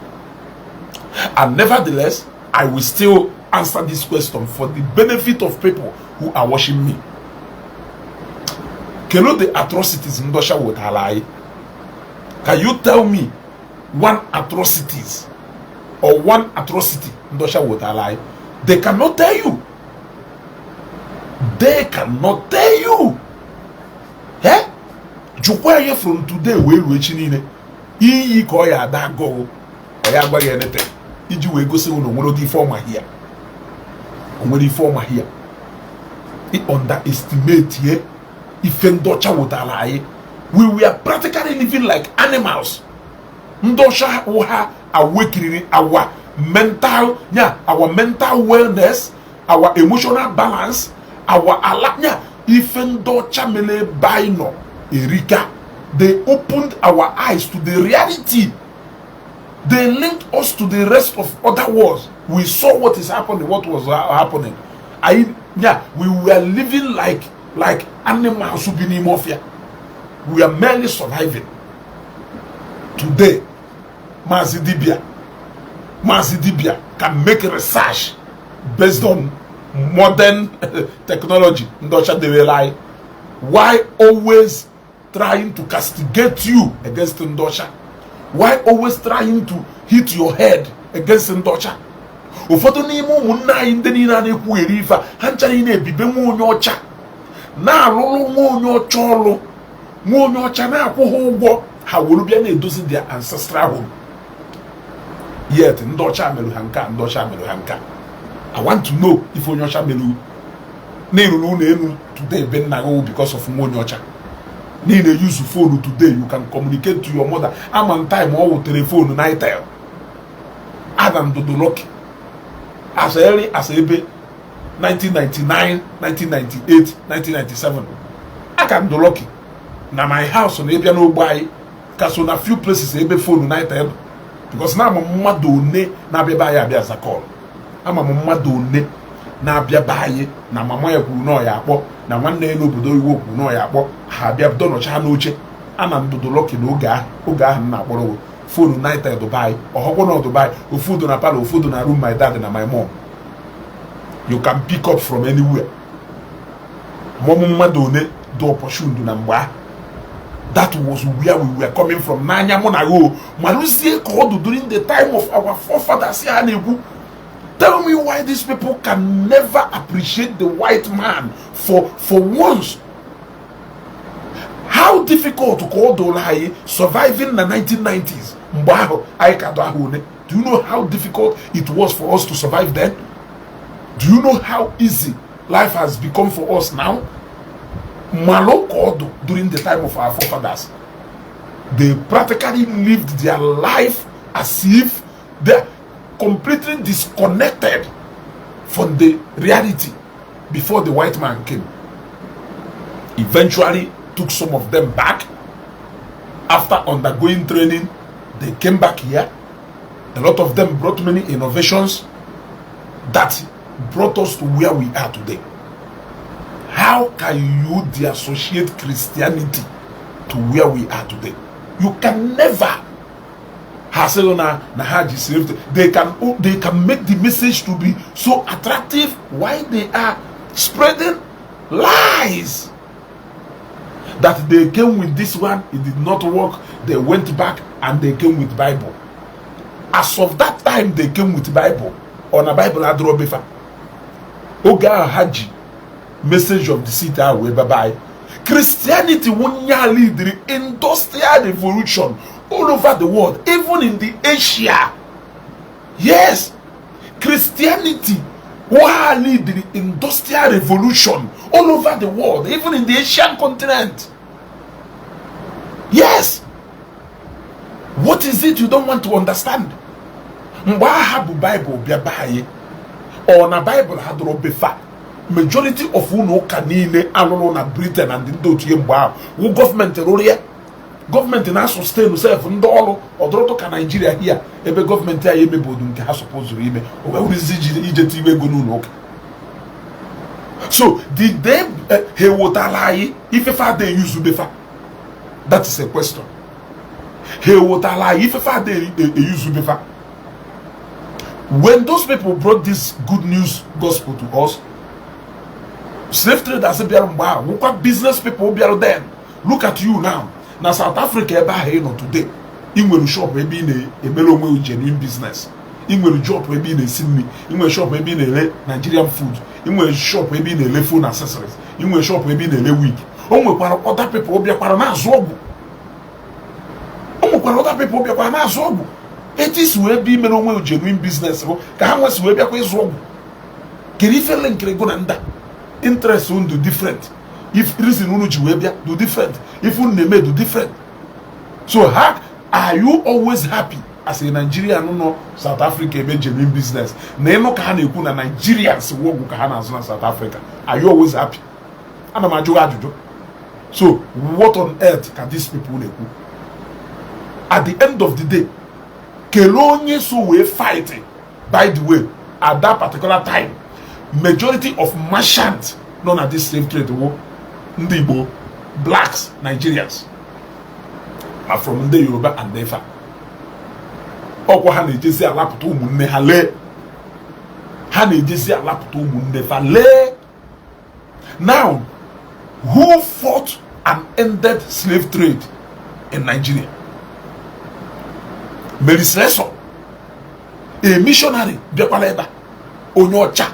and nevertheless I will still answer this question for the benefit of people who are watching me. Kedu the atrocities ndị ọcha wetara anyị? Can you tell me one atrocities or one atrocity ndị ọcha wetara anyị? They cannot tell you. They cannot tell you. Eh, jụkwa ya from today wee ruo echi niile, iyi ka ọ ya ada agụụ, ọ ya agwaghị anything. Iji wee gosi na onwere ụdị ife ọma hia, onwere ife ọma hia. I underestimate ye ife ndị ọcha wetara anyị. We were practically living like animals. Ndị ọcha ha awakeniri our mental, yeah, our mental wellness, our emotional balance, our ala, yeah. Ife ndị ọcha mere ebe anyị nọ erika. They opened our eyes to the reality. They linked us to the rest of other worlds. We saw what is happening, what was happening. I, yeah, we were living like animals bi n'ime ọfịa. We are merely surviving. Today, Mazi Dibia, Mazi Dibia can make research based on modern technology. Ndị ọcha dewere anyị. Why always trying to castigate you against ndị ọcha? Why always trying to hit your head against ndị ọcha? Ụfọdụ n'ime ụmụnne anyị, ndị niile a na-ekwugheri ife a, ha ncha niile ebibe nwa onye ọcha, na-alụlụ nwa onye ọcha ọlụ, nwa onye ọcha na-akwụ ha ụgwọ, ha were bịa na-edozi their ancestral home. Yet ndị ọcha mere ha nke a, ndị ọcha mere ha nke a. I want to know if onye ọcha mere na-eruru ụlọ elu today ebe nna gị because of nwa onye ọcha. Niile use phone today, you can communicate to your mother. Ama m time ọ wụ phone Nitel Adam Dodo Lucky as early as ebe 1999, 1998, 1997. Aka m do lucky na my house na ịbịa n'ogbe anyị ka so na few places ebe phone Nitel, because na ama m mmadụ one na-abịa be anyị abịa aza call. Ama m mmadụ one na-abịa be anyị na mama ya kwuru na ọ ya akpọ, na nwanne ya n'obodo oyibo kwuru na ọ ya akpọ, ha abịa dọnọcha n'oche. Ana m dodo lucky n'oge ahụ. Oge ahụ m na-akpọrọ phone Nitel Dubai, ọhọkwụ na Dubai, ofu do na parlour, ofu do na room my dad na my mom. You can pick up from anywhere. Mọmụ mmadụ one dị opportunity na mgbe ahụ. That was where we were coming from. N'anya mụ na gị, malụzie ka ọ dị during the time of our forefathers ha na-ekwu. Tell me why these people can never appreciate the white man for once. How difficult ka ọ dụrụ anyị surviving na 1990s mgbe ahụ anyị ka dụ ahụ one? Do you know how difficult it was for us to survive then? Do you know how easy life has become for us now? Malụ ka ọ dụ during the time of our forefathers. They practically lived their life as if they're completely disconnected from the reality before the white man came. Eventually took some of them back. After undergoing training, they came back here. A lot of them brought many innovations that brought us to where we are today. How can you deassociate Christianity to where we are today? You can never. Ha sị na ha ji slave. They can make the message to be so attractive while they are spreading lies that they came with this one. It did not work. They went back and they came with Bible. As of that time they came with Bible, ọ na Bible adịrọ befa oge ahụ ha ji message of the city ahụ wee baba anyị. Christianity wonye lead industrial revolution all over the world, even in the Asia. Yes, Christianity wa lead the industrial revolution all over the world, even in the Asian continent. Yes. What is it you don't want to understand? Mgbe agha bụ Bible bịa be anyị, ọ na Bible ha dọrọ befa. Majority of ụlọ ụka niile alụrụ na Britain and ndị otu ya mgbe ahụ wụ gọọmenti rụrụ ya. Gọọmenti na-sustain sef ndị ọrụ ọdụrụtụ ka Naijiria hia ebe gọọmenti anyị emebodu nke ha supposed ime, o wee wụrụzi ije tiwe ego n'ụlọ ụka. So did they ha ewetala anyị ifefe ada eyuzu befa? That is a question. Ha ewetala anyị ifefe ada eyuzu befa? When those people brought this good news gospel to us, slave traders bịara mgbe ahụ nwekwa business people bịara then. Look at you now na South Africa ebe ahụ ị nọ today. Ị nwere shop ebe ị na-emere onwe genuine business, ị nwere shop ebe ị na-esi nri, ị nwere shop ebe ị na-ere Nigerian food, ị nwere shop ebe ị na-ere phone accessories, ị nwere shop ebe ị na-ere wig. O nwekwara other people bịakwara na-azụ ọgwụ. O nwekwara other people bịakwara na-azụ ọgwụ. Etu isi wee bịa imere onwe genuine business bụ ka ha nwesị wee bịakwa ịzụ ọgwụ. Kedu ife linkiri go na nda interest unu different? If reason unu ji wee bịa do different, if unu na-eme do different, so how are you always happy as a Nigerian nọ South Africa eme genuine business na ịnụ ka ha na-ekwu na Nigerians wụ ọgwụ ka ha na-azụ na South Africa? Are you always happy? Ana m ajụ gị ajụjụ. So what on earth ka these people na-ekwu? At the end of the day, kelee onye so wee fight. By the way, at that particular time, majority of merchant nọ na this slave trade wo ndị Igbo, blacks, Nigerians, ma from ndị Yoruba and Ifa. Ọkwa ha na-ejezi alapụta ụmụnne ha lee, ha na-ejezi alapụta ụmụnne fa lee. Now, who fought and ended slave trade in Nigeria? Mary Slessor, a missionary bịakwara ebe a, onye ọcha.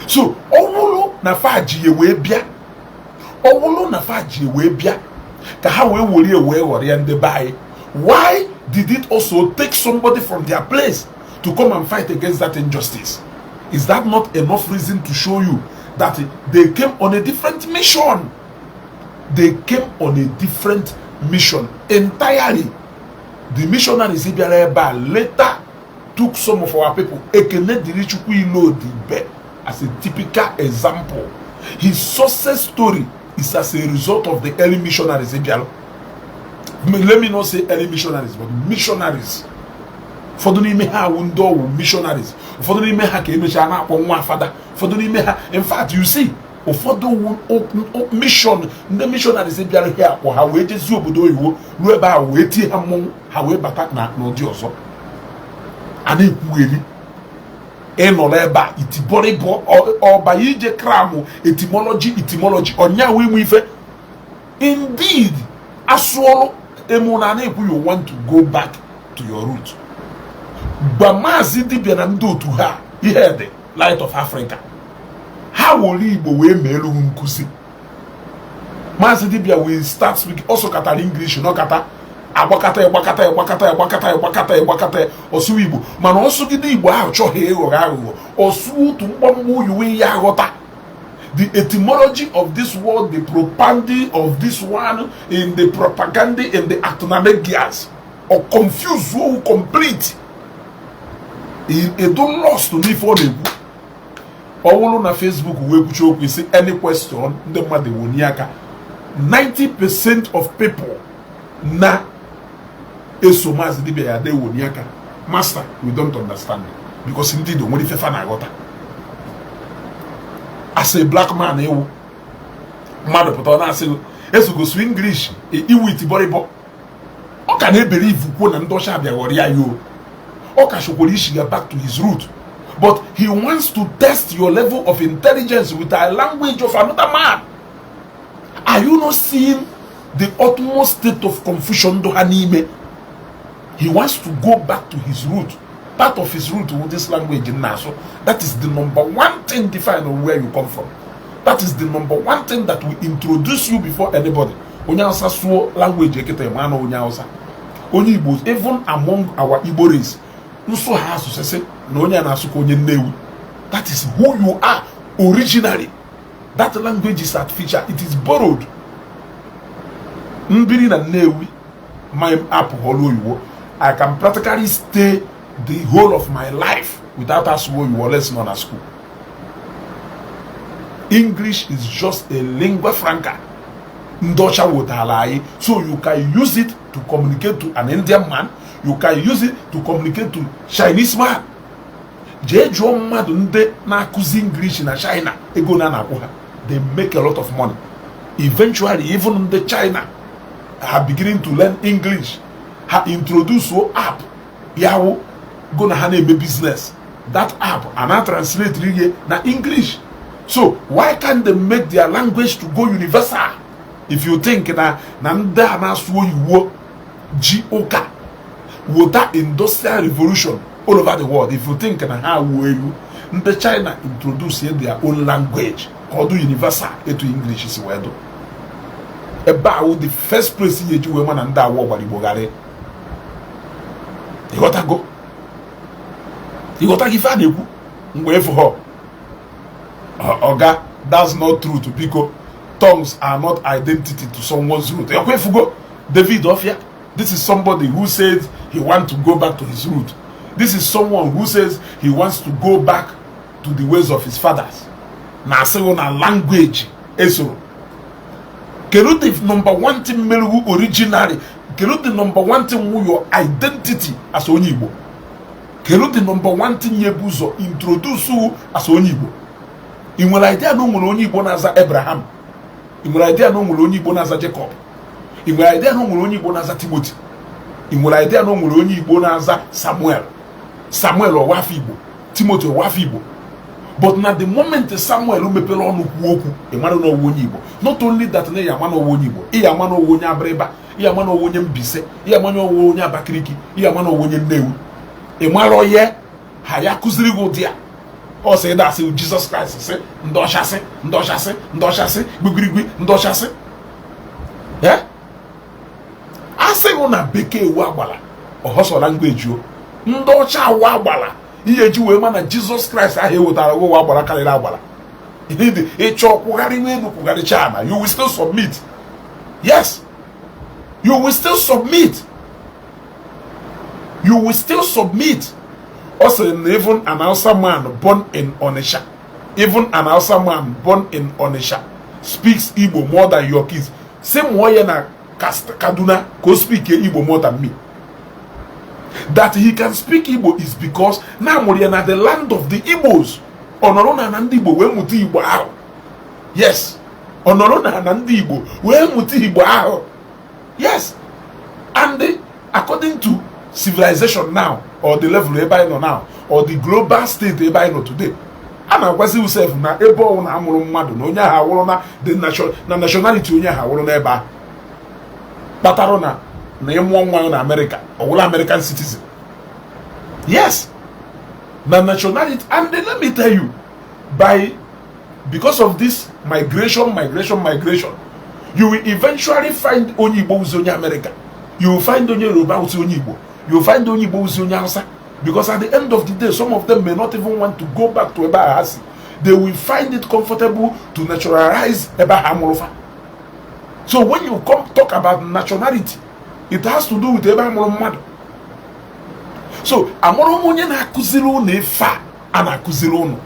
So ọwụlụ na faji wee bịa, ọwụlụ na faji wee bịa ka ha wee were wee ghọrọ ya ndị be anyị, why did it also take somebody from their place to come and fight against that injustice? Is that not enough reason to show you that they came on a different mission? They came on a different mission entirely. The missionaries bịara ebe a later took some of our people. Ekene dịrị Chukwu, Ilodibe as a typical example, his success story is as a result of the early missionaries bịara. Let me not say early missionaries, but missionaries. Ụfọdụ n'ime ha awụ ndị ọwụ missionaries, ụfọdụ n'ime ha ka emechaa na-akpọ nwa fada, ụfọdụ n'ime ha, in fact, you see, ụfọdụ mission, ndị missionaries bịara here akpọ ha wee jezi obodo oyibo, ruo ebe ahụ wee tie ha mmọnwụ, ha wee bata na n'ụdị ọzọ a na-ekwugheri. Ịnọrọ ebe a itibọrịbọ ọba ije cram etymology, etymology ọnya wee nwe ife. Indeed, asụọlụ emu na na-ekwu, you want to go back to your root. Gba Maazị Dibịa na ndị otu ha ihe dị Light of Africa, ha were Igbo wee meelu nkụzi. Maazị Dibịa will start speaking, ọ sụkatara English nọkata, agbakata, ịgbakata, ịgbakata, ịgbakata, ịgbakata, ịgbakata, ọsụ Igbo. Mana ọsụgide Igbo ahụ chọghị ịghọrọ aghụghọ, ọsụ otu mgbamgba oyiwe ya aghọta the etymology of this word, the propaganda of this one in the propaganda, in the actonamegias, or confuse you complete, edo lost n'ife ọ na-ekwu. Ọ bụrụ na Facebook wee kwuchi okwu isi any question, ndị mmadụ ewonye aka. 90% of people na eso Maazị Dibia ya ada ewonye aka, "Master, we don't understand," because ndị Igbo nwere ifefa na-aghọta. As a black man, ewu mmadụ pụta, ọ na-asị esogosu English iwu itibọrịbọ, ọ ka na-ebere ivu kwuo na ndị ọcha bịa ghọrọ ya yo. Ọ ka chọkwara isi ya back to his root, but he wants to test your level of intelligence with a language of another man. Are you not seeing the utmost state of confusion do ha n'ime? He wants to go back to his root. Part of his root with this language in Naso. That is the number one thing define where you come from. That is the number one thing that will introduce you before anybody. Onye Hausa sụọ language ekete ma na onye Hausa, onye Igbo, even among our Igbo race, nsụ ha asụsụ sị na onye a na-asụ ka onye Nnewi. That is who you are originally. That language is artificial, it is borrowed. Mbiri na Nnewi ma apụghọrọ oyibo. I can practically stay the whole of my life without asụ oyibo unless nọ na school. English is just a lingua franca ndị ọcha wetara anyị, so you can use it to communicate to an Indian man, you can use it to communicate to Chinese man. Jee jụọ mmadụ ndị na-akụzi English na China ego na na-akwụ ha. They make a lot of money. Eventually, even ndị China are beginning to learn English. Ha introduce o app ya wụ go na ha na-eme business, that app ana translate ihe na English. So why can't they make their language to go universal? If you think na ndị a na-asụ oyiwo ji ụka wota industrial revolution all over the world, if you think na ha wuo elu, ndị China introduce their own language ka ọ dị universal etu English si wee dụ ebe ahụ. The first place ihe eji wee ma na ndị awụ ọgbara Igbo ghara. Ịghọtago? Ịghọtago ife a na-ekwu mgbe efu ha? Oga, that's not truth. Biko, tongues are not identity to someone's root. Ekwe efugo David Ofia. This is somebody who says he want to go back to his root. This is someone who says he wants to go back to the ways of his fathers. Na asịghị na language esoro. Kedu the number one thing merugwu originally? Kedu the number one thing wu your identity as onye Igbo? Kedu the number one thing nye bụ ụzọ introduce wu as onye Igbo? Ị nwere idea na o nwere onye Igbo na-aza Abraham? Ị nwere idea na o nwere onye Igbo na-aza Jacob? Ị nwere idea na o nwere onye Igbo na-aza Timothy? Ị nwere idea na o nwere onye Igbo na-aza Samuel? Samuel ọwafọ Igbo, Timothy ọwafọ Igbo. But na the moment Samuel mepere ọnụ kwuo okwu, ị mara na ọwụ onye Igbo. Not only that, na ya ama na ọwụ onye Igbo, ị ya ama na ọwụ onye Abịrịba, ị ya ama na ọwụ onye Mbaise, ị ya ama na ọwụ onye Abakaliki, ị ya ama na ọwụ onye Nnewi. Ị mara onye ha ya kụziri gị ụdị a. Ọ sị ịda asị Jizọs Kraịst, sị ndị ọchasị, ndị ọchasị, ndị ọchasị, gbigirigwi, ndị ọchasị. Asịghị na bekee wu agbala ọhọsọ language o. Ndị ọcha awụ agbala ihe eji wee ma na Jizọs Kraịst ahụ ewetara gị ụwa agbara karịrị agbara. Ịchọ kwụgharị elu, kwụgharịcha na you will still submit. Yes, you will still submit, you will still submit. Ọ sịrị na even an Hausa man born in Onitsha, even an Hausa man born in Onitsha speaks Igbo more than your kids. Sị mụọ ya na Kaduna ka o speak Igbo more than me. That he can speak Igbo is because na amụrụ ya na the land of the Igbos. Ọ nọrọ na ndị Igbo wee mụta Igbo ahụ. Yes, ọ nọrọ na ndị Igbo wee mụta Igbo ahụ. Yes, and according to civilization now, or the level ebe anyị nọ now, or the global state ebe anyị nọ today, a na-agwazi usef na ebe ọwụ na amụrụ mmadụ na onye ahụ awụrụ na the nation, na nationality onye ahụ awụrụ n'ebe ahụ. Kpatara na ịmụọ nwa na America, ọ wụrụ American citizen. Yes, na nationality. And then let me tell you, by because of this migration, migration, migration, you will eventually find onye Igbo wụzi onye America, you will find onye Yoruba wụzi onye Igbo, you will find onye Igbo wụzi onye Hausa, because at the end of the day, some of them may not even want to go back to ebe ha si. They will find it comfortable to naturalize ebe ha mụrụ fa. So when you come talk about nationality, it has to do with ebe a mụrụ mmadụ. So amụrụ m onye na-akụziri ụnụ ife a na-akụziri ụnụ,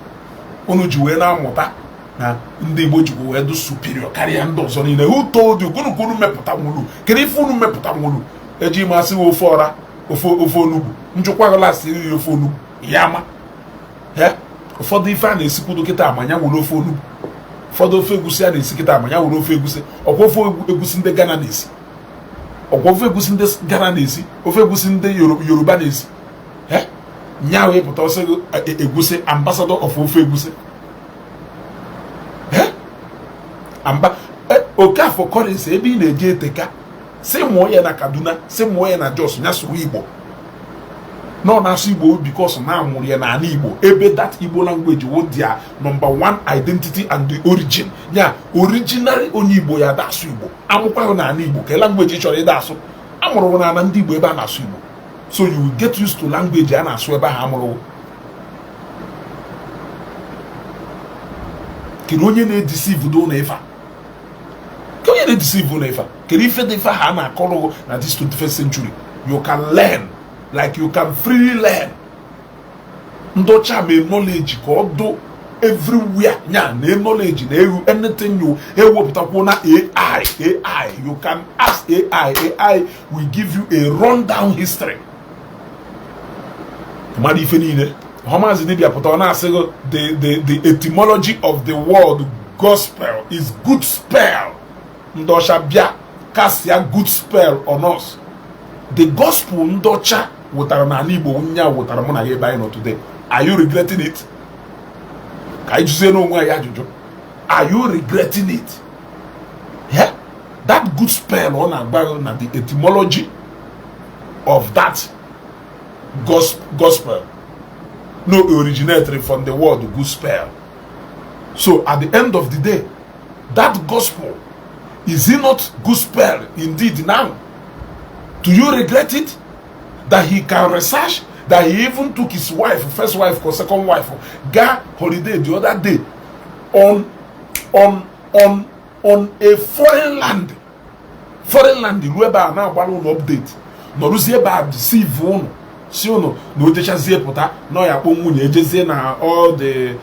ụnụ ji wee na-amụta na ndị Igbo jikwa wee dị superior karịa ndị ọzọ niile. Who told you? Gụnụ ka unu mepụta nwuru? Kedu ife unu mepụta nwuru? Eji m asị ofe ọra, ofe onugbu, njụkwa lasị iri ofe onugbu ya ma ụfọdụ ife a na-esikwudo kịta ama ya were ofe onugbu, ụfọdụ ofe egusi a na-esi kịta ama ya were ofe egusi. Ọkwa ofe egusi ndị Ghana na-esi, ọkwa ofe egusi ndị Ghana na-esi, ofe egusi ndị Yoruba na-esi. Nya wee pụta ọsọ egusi, ambassador of ofe egusi amba Okafọ Collins. Ebe ị na-eje eteka, si mụọ ya na Kaduna, si mụọ ya na Jos, ya sụrụ Igbo nọ na-asụ Igbo because na amụrụ ya n'ala Igbo, ebe that Igbo language wo their number one identity and the origin ya. Originally onye Igbo ya da asụ Igbo, amụkwaghị n'ala Igbo. Ka language ị chọrọ ịda asụ? Amụrụ n'ala ndị Igbo ebe a na-asụ Igbo, so you will get used to language a na-asụ ebe ahụ amụrụ. Kedu onye na-edeceive do na ife a? Kedu onye na-edeceive na ife a? Kedu ife dị ife ha na-akọrọ na this 21st century? You can learn, like you can freely learn. Ndị ọcha mee knowledge ka ọ dụ everywhere nya na knowledge na ewu anything you ewepụtakwuo na AI. AI, you can ask AI, AI will give you a rundown history mmadụ ife niile. Maazị dibịa pụta, ọ na-asị gị the etymology of the word gospel is good spell. Ndị ọcha bịa kasịa good spell on us. The gospel ndị ọcha wụtara n'ala Igbo nya wụtara mụ na ya ebe anyị nọ today. Are you regretting it? Ka anyị jụzie n'onwe anyị ajụjụ. Are you regretting it? Yeah? That good spell ọ na-agba na the etymology of that gospel no originated from the word good spell. So at the end of the day, that gospel, is it not good spell indeed now? Do you regret it? That he can research, that he even took his wife, first wife or second wife, gaa holiday the other day on a foreign land. Foreign land ruo ebe a na-agbara ụnụ update, nọrụzie ebe a deceive ụnụ, si ụnụ na o jechazie pụta na ọ ya akpọ nwunye ejezie na all the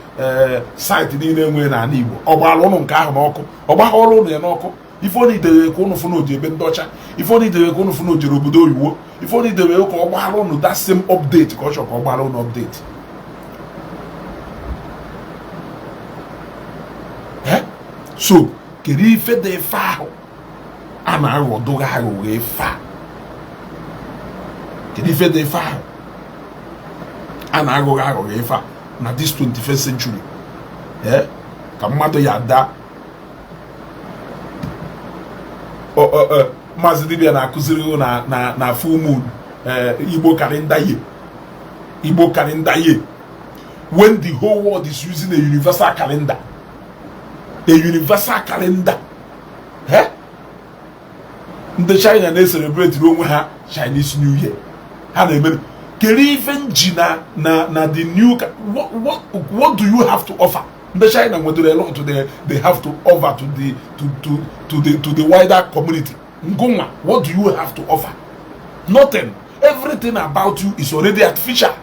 site niile nwere n'ala Igbo. Ọ gbara ụnụ nke ahụ n'ọkụ, ọ gbaghọrọ ụnụ ya n'ọkụ. Ife ọ na-idebe ka ụnụ fụ na oji ebe ndị ọcha, ife ọ na-idebe ka ụnụ fụ na ojere obodo oyibo, ife ọ na-idebe ka ọ gbara ụnụ that same update ka ọ chọrọ ka ọ gbara ụnụ update. So kedu ife dị ife ahụ a na-aghọdụghị aghụghọ ife a? Kedu ife dị ife ahụ a na-aghọghị aghụghọ ife a na this 21st century? Ka mmadụ ya ada. Maazị Dibia na-akụziri na na na full moon, Igbo calendar year, Igbo calendar year, when the whole world is using a universal calendar, a universal calendar. Ndị China na-celebrate onwe ha Chinese New Year, ha na-eme kedu ife nji na na na the new what do you have to offer? Ndị China nwetara a lot they have to offer to the to to to the to the wider community. Ngụnwa, what do you have to offer? Nothing. Everything about you is already artificial.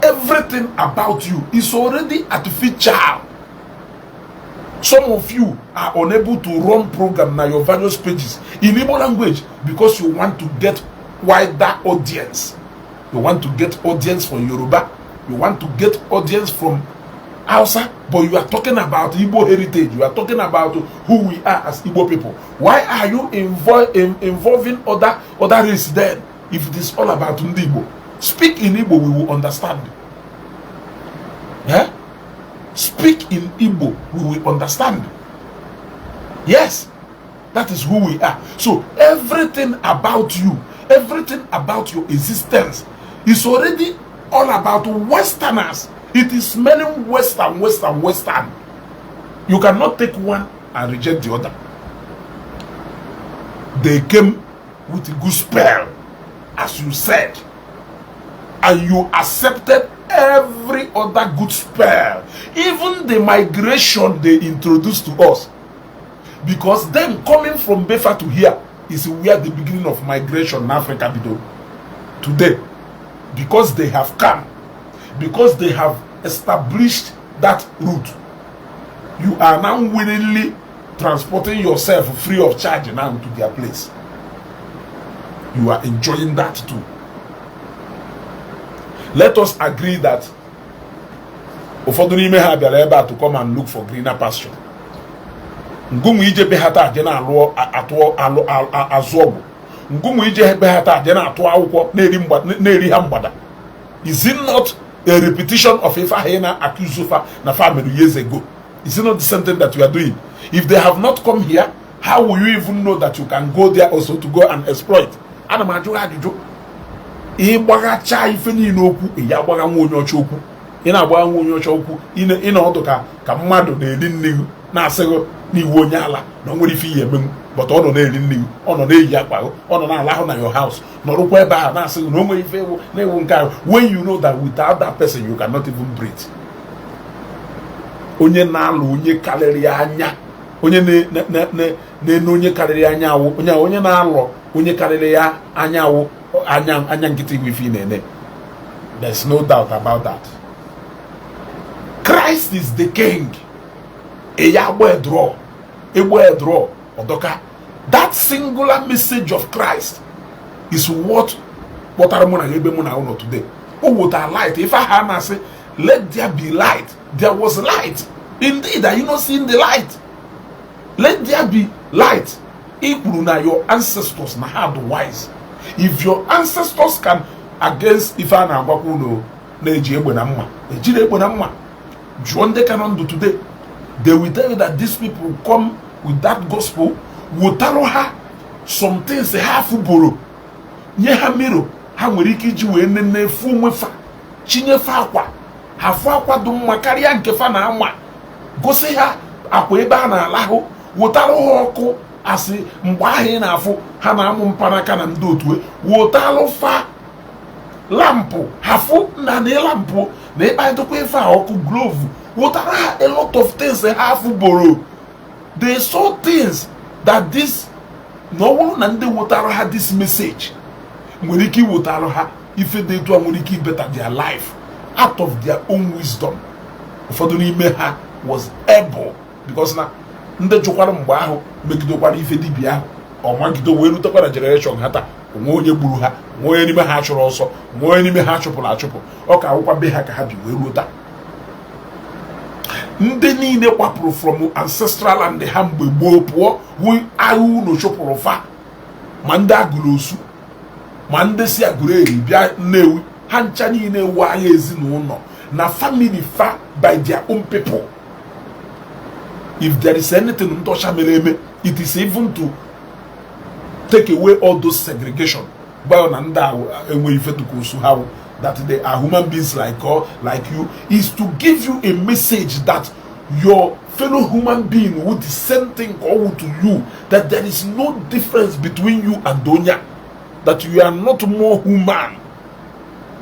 Everything about you is already artificial. Some of you are unable to run program na your various pages in Igbo language because you want to get wider audience. You want to get audience from Yoruba. You want to get audience from Hausa, but you are talking about Igbo heritage. You are talking about who we are as Igbo people. Why are you involving other race then? If it is all about Ndi Igbo, speak in Igbo, we will understand. Yeah? Speak in Igbo, we will understand. Yes, that is who we are. So everything about you, everything about your existence is already all about Westerners. It is smelling Western, Western, Western. You cannot take one and reject the other. They came with a good spell, as you said, and you accepted every other good spell, even the migration they introduced to us. Because them coming from Befa to here is where the beginning of migration in Africa began. Today, because they have come, because they have established that route, you are now willingly transporting yourself free of charge now to their place. You are enjoying that too. Let us agree that ụfọdụ n'ime ha bịara ebe a to come and look for greener pasture. Ngụmụ ije be ha taa je na-alụ atụ alụ azụ ọgwụ. Ngụmụ ije be ha taa je na-atụ akwụkwọ na-eri ha mgbada. Is it not a repetition of ife ahụ ị na-accuse fa na fa mere years ago? Is it not the same thing that you are doing? If they have not come here, how will you even know that you can go there also to go and exploit? Ana m ajụ ha ajụjụ. Ịgbaghacha ife niile okwu, ị ya agbagha nwa onye ọcha okwu. Ị na-agbagha nwa onye ọcha okwu, ị na ọdụ ka mmadụ na-eri nne gị na-asị gị n'iwu onye ala na o nwere ife ihe emenwu, but ọ nọ na-eri nne gị, ọ nọ na-eyi akpa gị, ọ nọ na-alahụ na your house, nọrụkwa ebe ahụ na-asị gị na o nwere ife ewu na-ewu nke ahụ, when you know that without that person you cannot even breathe. Onye na-alụ onye karịrị anya, onye na-ene onye karịrị anya awụ, onye na-alọ onye karịrị ya anya awụ, anya nkịtị igwe ife ị na-ene. There's no doubt about that. Christ is the king. Eya agba draw, egbe draw ọdọka. That singular message of Christ is what kpọtara mụ na ebe mụ na ụlọ today. O wetara light. Ife ahụ a na-asị let there be light, there was light. Indeed, are you not seeing the light? Let there be light. Ị kwuru na your ancestors na ha dị wise. If your ancestors can against ife a na-agwakwa unu na-eji egbe na mma, ejiri egbe na mma jụọ ndị ka nọ ndụ today, they will tell you that these people come with that gospel, wụtarụ ha some things ha fụboro, nye ha mirror ha nwere ike iji wee nene fụ onwe fa, chinyefe akwa ha fụ akwa dị mma karịa nke fa na ama, gosi ha akwa ebe a na-alahụ, wụtarụ ha ọkụ asị mgbe ahụ ị na-afụ ha na-amụ mkpanaka na ndị otu wụtalụ fa Lampụ ha fụ na na lampụ na ịkpa ife a ọkụ glove wụtara ha. A lot of things ha fụboro. They saw things that this na ọ bụrụ na ndị wụtara ha this message nwere ike iwetara ha ife dị etu a, nwere ike better their life out of their own wisdom. Ụfọdụ n'ime ha was able, because na ndị jụkwara mgbe ahụ megidekwara ife dibịa ahụ ọmagide wee rutekwa na generation ha taa. Onwe onye gburu ha, onwe onye n'ime ha chụrụ ọsọ, onwe onye n'ime ha chụpụrụ achụpụ. Ọ ka awụkwa be ha ka ha bi wee ruo taa. Ndị niile kwapụrụ from ancestral land ha mgbe gboo pụọ wụ agha unu chụpụrụ fa, ma ndị agụrụ osu, ma ndị si agụrụ eri bịa Nnewi, ha ncha niile wu agha ezinụlọ na family fa by their own people. If there is anything ndị ọcha mere eme, it is even to take away all those segregation gbayo na ndị ahụ enweghị ife dịka osu ha wụ, that they are human beings like all, like you, is to give you a message that your fellow human being with the same thing called to you, that there is no difference between you and onye, that you are not more human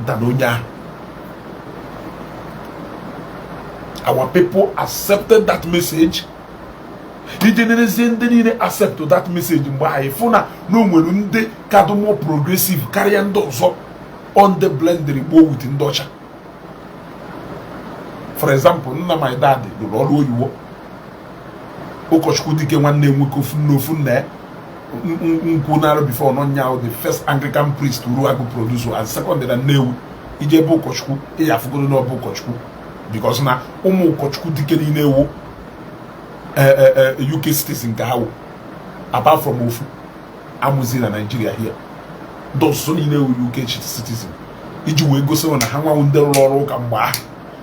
than onye. Our people accepted that message. Ije nenezie ndị niile accept that message mgbe anyị fụ na o nwere ndị ka dị more progressive karịa ndị ọzọ on the blended gboo with ndị ọcha. For example, nna my dad rụrụ ọrụ oyibo. Ụkọchukwu dike nwanne nwoke, ofu nne ofu nna ya nkwụ narụ before nọ nya, the first Anglican priest Uruagu produce and second na Nnewi. Ije ebe ụkọchukwu ịya afụgodo na ọbụ ụkọchukwu, because na ụmụ ụkọchukwu dike niile ewu UK citizen ka ha wụ, apart from ofu amụzi na Nigeria here. Ndị ọzọ niile ewu UK citizen, iji wee gosi na ha nwanwụ ndị rụrụ ọrụ ụka mgbe ahụ,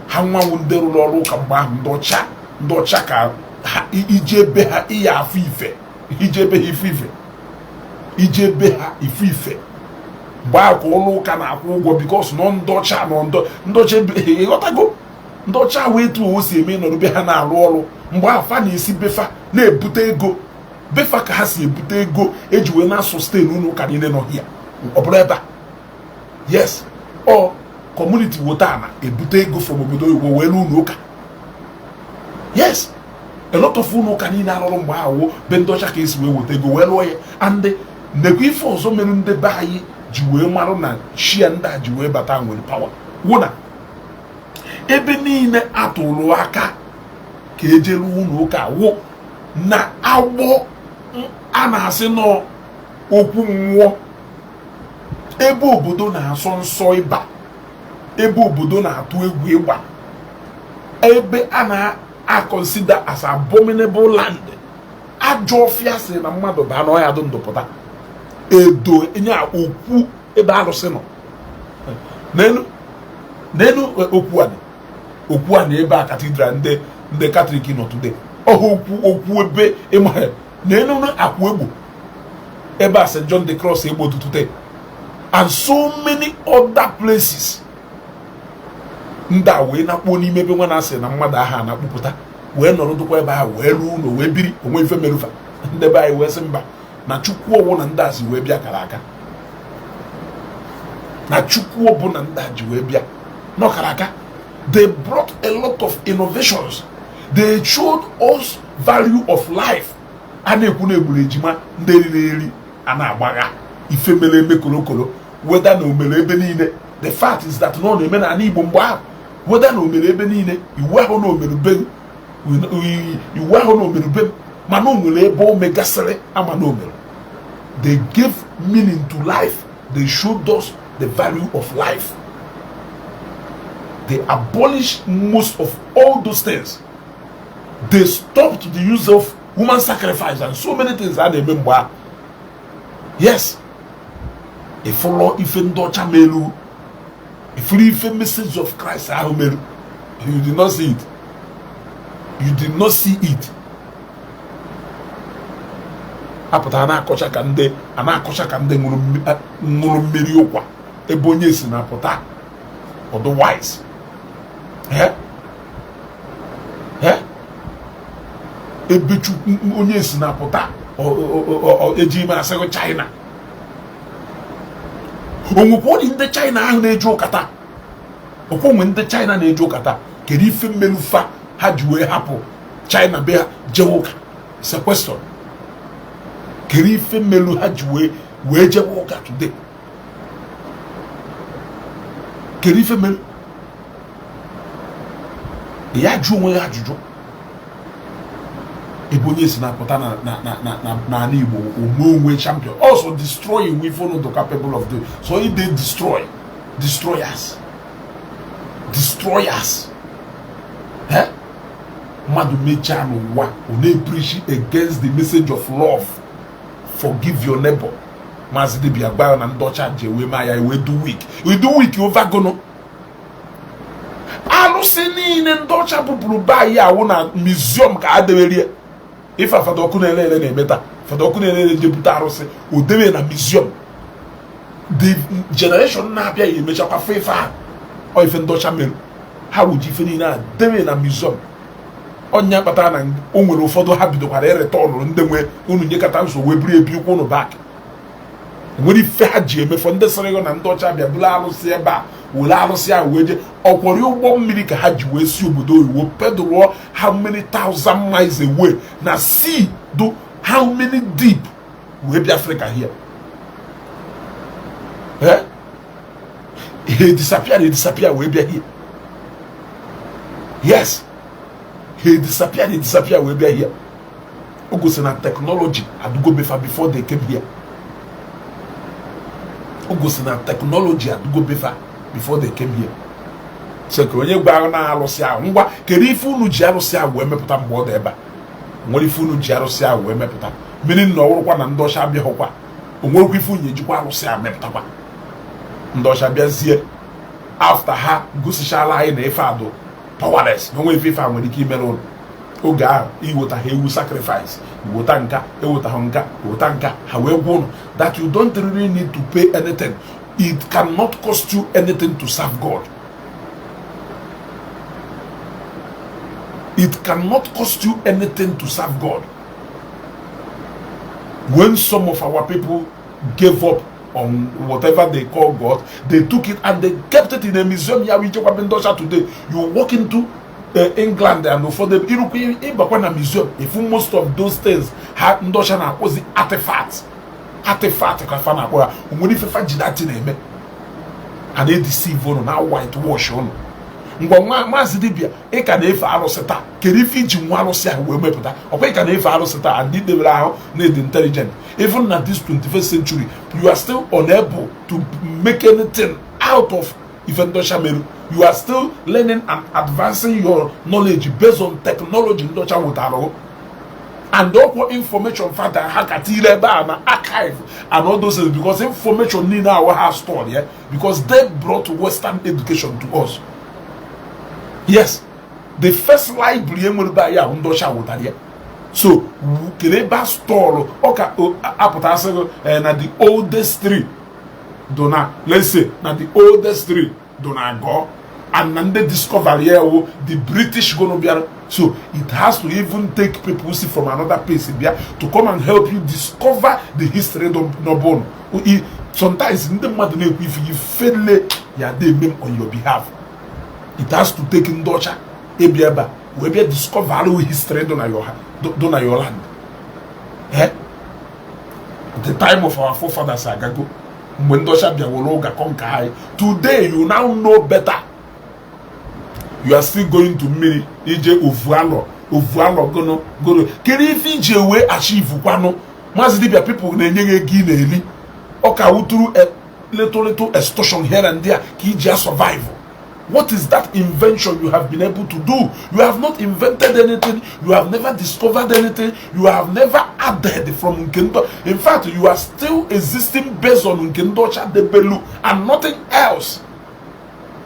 ha nwanwụ ndị rụrụ ọrụ ụka mgbe ahụ, ndị ọcha, ndị ọcha ka ha ije ebe ha ịya afụ ife, ije ebe ha ife ife, ije ebe ha ife ife. Mgbe ahụ ka ụlọ ụka na-akwụ ụgwọ, because nọ ndị ọcha nọ ndị ọcha ịghọtago, ndị ọcha wee etu o si eme nọrọ be ha na-arụ ọrụ. Mgbe ahụ fa na-esi befa na-ebute ego, befa ka ha si ebute ego eji wee na-sustain ụlọ ụka niile nọ hia. Ọ bụrụ ebe a, yes, ọ community wota na ebute ego from obodo oyibo wee rụọ ụlọ ụka. Yes, a lot of ụlọ ụka niile arụrụ mgbe ahụ be ndị ọcha ka esi wee weta ego wee lụọ ya. And nekwa ife ọzọ mere ndị be anyị ji wee marụ na shia ndị a ji wee bata nwere power wụ na ebe niile atụrụ aka ka eje rụọ ụlọ ụka wụ na agbọ a na-asị nọ okwu mmụọ, ebe obodo na-asọ nsọ ịba, ebe obodo na-atụ egwu ịgba, ebe a na-aconsider as abominable land, ajọ ọfịa si na mmadụ baa n'ọhịa dị ndụ pụta edo nye okwu ebe alụsị nọ n'elu n'elu okwu a, okwu a na ebe a cathedral ndị Catholic nọ today, ọha okwu okwu ebe ịma n'elu akwa egbo ebe a St. John the Cross egbo today and so many other places. Ndị a wee nakpuo n'ime ebe nwa na-asị na mmadụ aha na-akpụpụta wee nọrọ dụkwa ebe ahụ wee ruo ụlọ wee biri onwe ife merụfa. Ndị be anyị wee sị mba, na chukwu ọwụ na ndị a si wee bịa kara aka, na chukwu ọbụla ndị a ji wee bịa nọkara aka. They brought a lot of innovations. They showed us value of life. A na-ekwu na egburu ejima, ndị eriri eri a na-agbagha ife mere eme kolokolo weda na omere ebe niile. The fact is that na ọ na-eme n'ala Igbo mgbe ahụ, weda na omere ebe niile, iwu ahụ na omerube, iwu ahụ na omerube, mana o nwere ebe o megasịrị ama na omere. They gave meaning to life. They showed us the value of life. They abolished most of all those things. They stopped the use of human sacrifice and so many things a na-eme mgbe ahụ. Yes, ịfụlọ ife ndị ọcha melu, ifuru ife message of Christ ahụ meru. You did not see it. You did not see it. Apụtara na-akọcha ka ndị a na-akọcha ka ndị ṅụrụ mmiri ụkwa ebe onye si na-apụta otherwise. Eh? Eh? Ebe chukwu onye si na-apụta eji ime asịghị China. Onwekwa ọdị ndị China ahụ na-eje ụka taa? Ọkwa onwe ndị China na-eje ụka taa? Kedu ife mmelufa ha ji wee hapụ China be ha jewe ụka? It's a question. Kedu ife mmelu ha ji wee jewe ụka today? Kedu ife mmelu ya? Jụ onwe ya ajụjụ. Ebe onye si na-apụta n'ala Igbo, ome onwe champion, also destroying we follow the capable of doing so. If they destroy, destroyers, destroyers, eh? Mmadụ mechaa n'ụwa, ọ na-epreach against the message of love, forgive your neighbor. Maazị Dibia gbara na ndị ọcha ji ewe maa ya ewe do weak, we do weak over gono. Alụsị niile ndị ọcha bupụrụ be anyị awụ na museum ka a deberie. Ife Fada Ọkụ na-ele ele na-eme taa, Fada Ọkụ na-ele ele jebute arụsị o debe na museum. The generation na-abịa ya emechakwa fe ife ahụ. Ọ ife ndị ọcha mere, ha wuji ife niile a debe na museum. Ọnya kpatara na o nwere ụfọdụ ha bidokwara ịretọnụrụ ndị nwe unu nyekọta nsogbu wee buru ebi ụkwụ unu back. Nwere ife ha ji emefọ ndị sịrị na ndị ọcha bịa buru arụsị ebe a, were arụsị ahụ wee jee ọkwọrị ụgbọ mmiri ka ha ji wee si obodo oyibo pedụlụọ how many thousand miles away na sea do how many deep wee bịa Africa here. Eh, he disappear, he disappear wee bịa here. Yes, he disappear, he disappear wee bịa here. O gosi na technology adụgo befa before they came here. O gosi na technology adụgo befa before they came here. So ka onye gwa na alụsị ahụ, ngwa, kedu ife unu ji arụsị ahụ wee mepụta mgbe ọ dị ebe a? Nwere ife unu ji arụsị ahụ wee mepụta? Mmiri na ọwụrụkwa na ndị ọcha abịaghịkwa, o nwerekwa ife unu ejikwa arụsị ahụ mepụtakwa? Ndị ọcha bịazie after ha gosichala anyị na ife adụ powerless, na onwe ife ife a nwere ike imere ụlọ. Oge ahụ iweta ha ewu sacrifice, iweta nka, eweta ha nka, eweta nka, ha wee gwa ụnụ that you don't really need to pay anything. It cannot cost you anything to serve God. It cannot cost you anything to serve God. When some of our people gave up on whatever they call God, they took it and they kept it in a museum. Ya ichekwa ndị ọcha today, you walk into England and ụfọdụ irukwa ịbakwa na museum, ifu most of those things ha ndị ọcha na-akpọzi artifacts. Artifact ka fa na-akpọ ha. O nwere ife fa ji that na-eme? Ha na-edeceive ụnụ na white wash ụnụ. Ngwa, nwa Maazị Dibia, ị ka na-efe arụsị taa. Kedu ife iji nwa arụsị ahụ wee mepụta? Ọkwa ị ka na-efe arụsị taa and idebere ahụ na-edi intelligent. Even na this 21st century, you are still unable to make anything out of ife ndị ọcha merụ. You are still learning and advancing your knowledge based on technology ndị ọcha wetara and ọkwọ information fata ha ka tiri ebe a na archive and all those things, because information niile ahụ ha stored yeah, because they brought Western education to us. Yes, the first library enwere be anyị ahụ, ndị ọcha wetara ya. So kere ebe a stọọlụ ọ ka apụtasị na the oldest tree do na, let's say na the oldest tree do na agọ, and na ndị discover ya wụ the British gonu bịara. So it has to even take people see from another place bịa to come and help you discover the history n'ọbụnụ. Sometimes ndị mmadụ na-ekwu ife ifele ya dey eme on your behalf. It has to take ndị ọcha ịbịa ebe a wee bịa discover alụ history do na your land. Eh, the time of our forefathers agago mgbe ndị ọcha bịa were ụga conquer anyị. Today you now know better. You are still going to mmiri ije ovu alọ, ovu alọ gono gono. Kedu ife iji wee achieve kwanụ? Maazị Dibia, people na-enye gị ego ị na-eli ọ ka wuturu little little extortion here and there ka iji a survive. What is that invention you have been able to do? You have not invented anything. You have never discovered anything. You have never added from nke ndị. In fact, you are still existing based on nke ndị ọcha debelu and nothing else,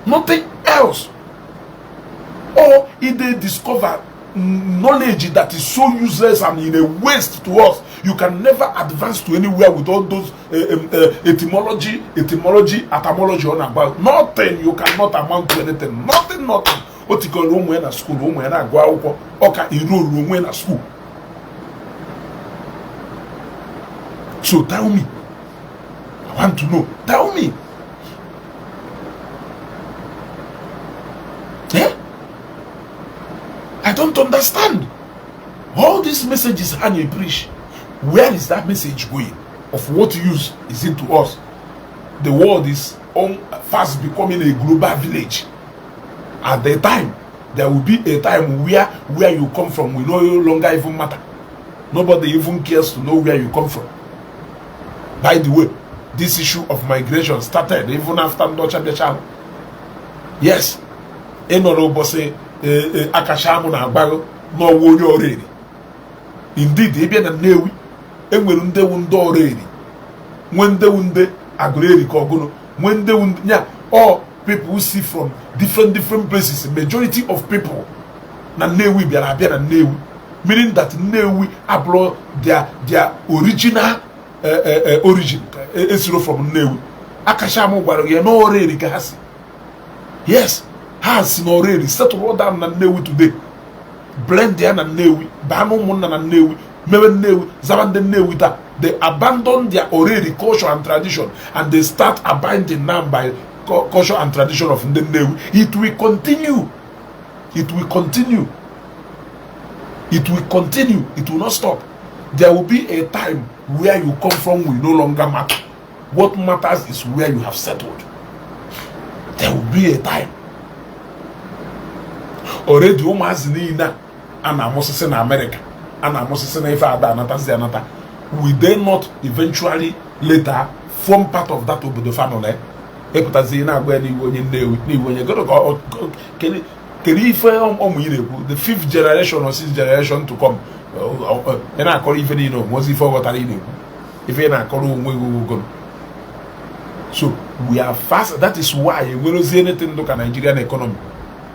nothing else. Or if they discover knowledge that is so useless and in a waste to us, you can never advance to anywhere with all those etymology, etymology, etymology on about nothing. You cannot amount to anything. Nothing, nothing. O tikọrọ ụmụ ya na school, ụmụ ya na-agụ akwụkwọ, ọ ka enroll onwe na school. So tell me, I want to know, tell me. Don't understand all these messages ha na-preach. Where is that message going? Of what use is it to us? The world is on fast becoming a global village. At the time, there will be a time where you come from will no longer even matter. Nobody even cares to know where you come from. By the way, this issue of migration started even after ndị ọcha bịachara. Yes, ị nọrọ ụbọchị akacha amụ na-agbago n'ọwa onye ọrụ eri. Indeed, ịbịa na Nnewi, enwere ndewu ndị ọrụ eri, nwee ndewu ndị agụrụ eri ka ọgụnụ, nwee ndewu nya. All people see from different different places. Majority of people na Nnewi bịara abịa na Nnewi, meaning that Nnewi abụrụ their original origin esiro from Nnewi. Akacha amụ gwara ya na ọrụ eri ka ha si. Yes, ha si n'ọrụ eri settle down na Nnewi today, blend ya na Nnewi, baa na ụmụnna na Nnewi, mewe Nnewi, zaba ndị Nnewi. Taa they abandon their Oreri culture and tradition and they start abiding now by culture and tradition of ndị Nnewi. It will continue, it will continue, it will continue, it will not stop. There will be a time where you come from will no longer matter. What matters is where you have settled. There will be a time. Already ụmụazị niile a na-amụsịsị na Amerịka, a na-amụsịsị na ife ada anatazi anata, will they not eventually later form part of that obodo family? Ịpụtazi na-agwa ya n'iwu onye Nnewi, n'iwu onye kedu ife ọmụ ị na-ekwu? The fifth generation or sixth generation to come, ị na-akọrọ ife niile onwezi ife ọ ghọtara ị na-ekwu, ife ị na-akọrọ onwe gị ogo. So we are fast. That is why enwerozi anything dị ka Nigerian economy.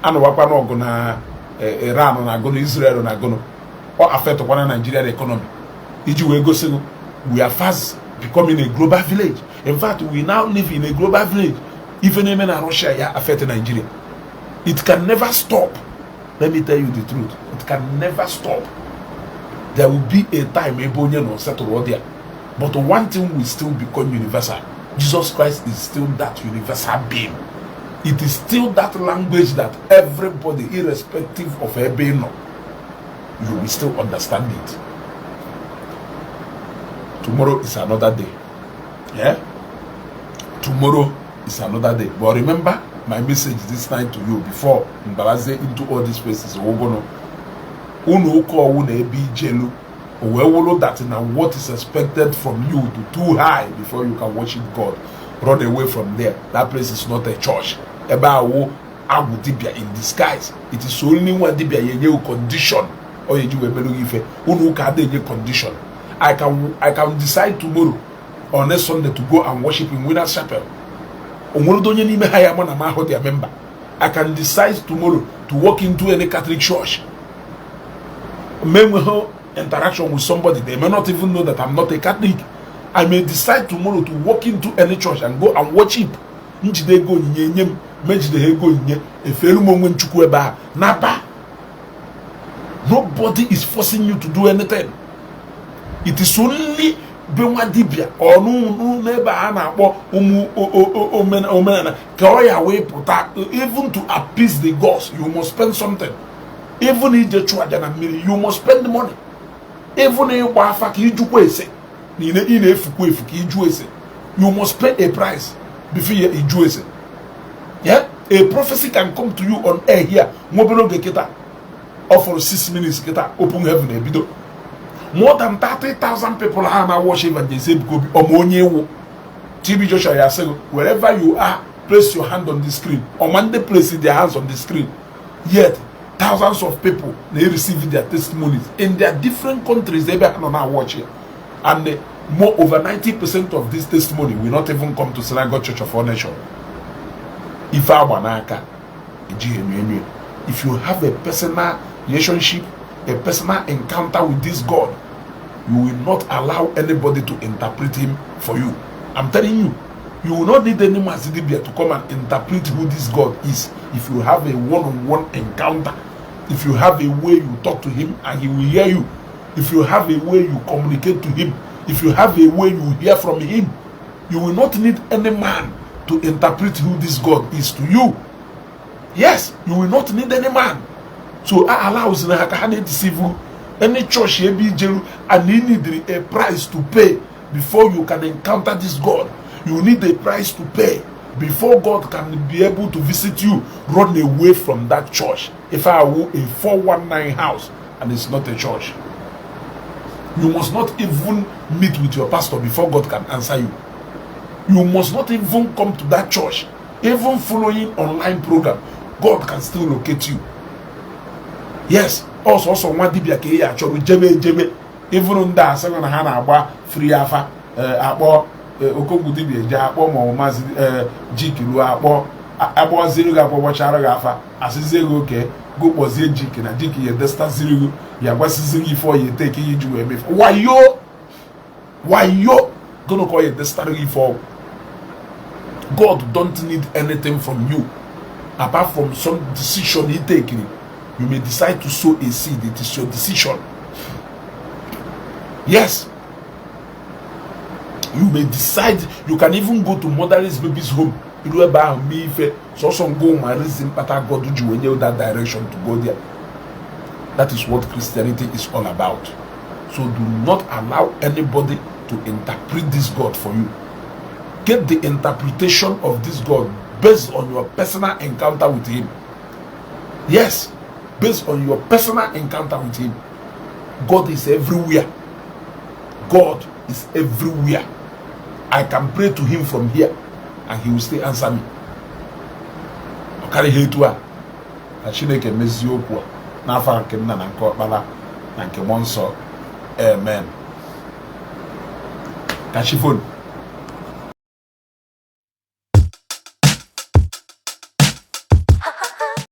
Anụwakwa n'ọgụ na Iran na agụnụ, Israel na agụnụ, ọ affectkwana Nigerian economy. Iji wee gosi gị, we are fast becoming a global village. In fact, we now live in a global village. Ife na-eme na Russia ya affect Nigeria. It can never stop. Let me tell you the truth, it can never stop. There will be a time ebe onye nọ settle there. But one thing will still become universal: Jesus Christ is still that universal being. It is still that language that everybody, irrespective of ebe ị nọ, you will still understand it. Tomorrow is another day. Yeah, tomorrow is another day. But remember my message this night to you before mbabazie into all these places. Ogono unu ụka ọwụ na ebe ijelu o wee wụrụ that na what is expected from you to too high before you can worship God, run away from there. That place is not a church. Ebe awụ agwụ dibia in disguise. It is only nwa dibia ya enye condition ọ ya eji wee merụ gị ife. Unu ụka adịghị enye condition. I can decide tomorrow or next Sunday to go and worship in Winners Chapel. Onweredo onye n'ime ha ya ama na m ahụ their member. I can decide tomorrow to walk into any Catholic church, may enweghị interaction with somebody. They may not even know that I'm not a Catholic. I may decide tomorrow to walk into any church and go and worship. Njide ego onyinye nye m, mejide ha ego onyinye, efere m onwe m Chukwu ebe ahụ naba. Nobody is forcing you to do anything. It is only be nwa dibịa ọnụ n'ebe a na-akpọ ụmụ omenala ka ọ ya wee pụta. Even to appease the gods, you must spend something. Even ije chụọ aja na mmiri, you must spend money. Even ịgba afa ka ijukwa ese na ị na-efukwa efu ka iju ese, you must pay a price before you iju ese. Yeah, a prophecy can come to you on air here nwa obere oge kịta. Ọ fọrọ 6 minutes kịta open heaven ebido. More than 30,000 people ha na watch Evangelist Ebuka Obi. Ọma onye ewu TB Joshua ya sị, "Wherever you are, place your hand on the screen." Ọma ndị place their hands on the screen, yet thousands of people na receive their testimonies in their different countries ebe ha nọ na watch ya. And more over 90% of this testimony will not even come to Synagogue Church of All Nations. Ife agba n'aka ejighị enyo enyo. If you have a personal relationship, a personal encounter with this God, you will not allow anybody to interpret him for you. I'm telling you, you will not need any Mazidibia to come and interpret who this God is. If you have a one-on-one encounter, if you have a way you talk to him and he will hear you, if you have a way you communicate to him, if you have a way you hear from him, you will not need any man to interpret who this God is to you. Yes, you will not need any man. So a allowzina ha ka ha na-edeceive any church ebe ijeru. And you need a price to pay before you can encounter this God. You need a price to pay before God can be able to visit you. Run away from that church. If I were a 419 house and it's not a church, you must not even meet with your pastor before God can answer you. You must not even come to that church. Even following online program, God can still locate you. Yes, ọsọsọ nwa dibịa ka ị ya achọrọ jebe ejebe. Even ndị a sịghị na ha na-agba free afa, akpọ Okongwu dibịa eje akpọ, ma ọ bụ Maazị Jikiruo akpọ, agbọziri gị, akpọgbachara gị afa, asịzie gị oke gụkpọzie Jiki na Jiki ya edestaziri gị, ya gwasịzi gị ife ọ ya ete ka ihe ji wee mefe wayo wayo. Gịnị ka ọ ya edestara gị ife ọgwụ? God don't need anything from you apart from some decision he take. You may decide to sow a seed. It is your decision. Yes, you may decide. You can even go to motherless babies home, iru ebe ahụ mee ife sọsọ ngo ma reason kpata God ji wee nye that direction to go there. That is what Christianity is all about. So do not allow anybody to interpret this God for you. Get the interpretation of this God based on your personal encounter with him. Yes, based on your personal encounter with him. God is everywhere. God is everywhere. I can pray to him from here and he will still answer me. Ọ karịghị etu a. Ka Chineke mezie okwu a n'afọ nke Nna na nke Ọkpara na nke Mmụọ Nsọ. Amen. Kachifonu.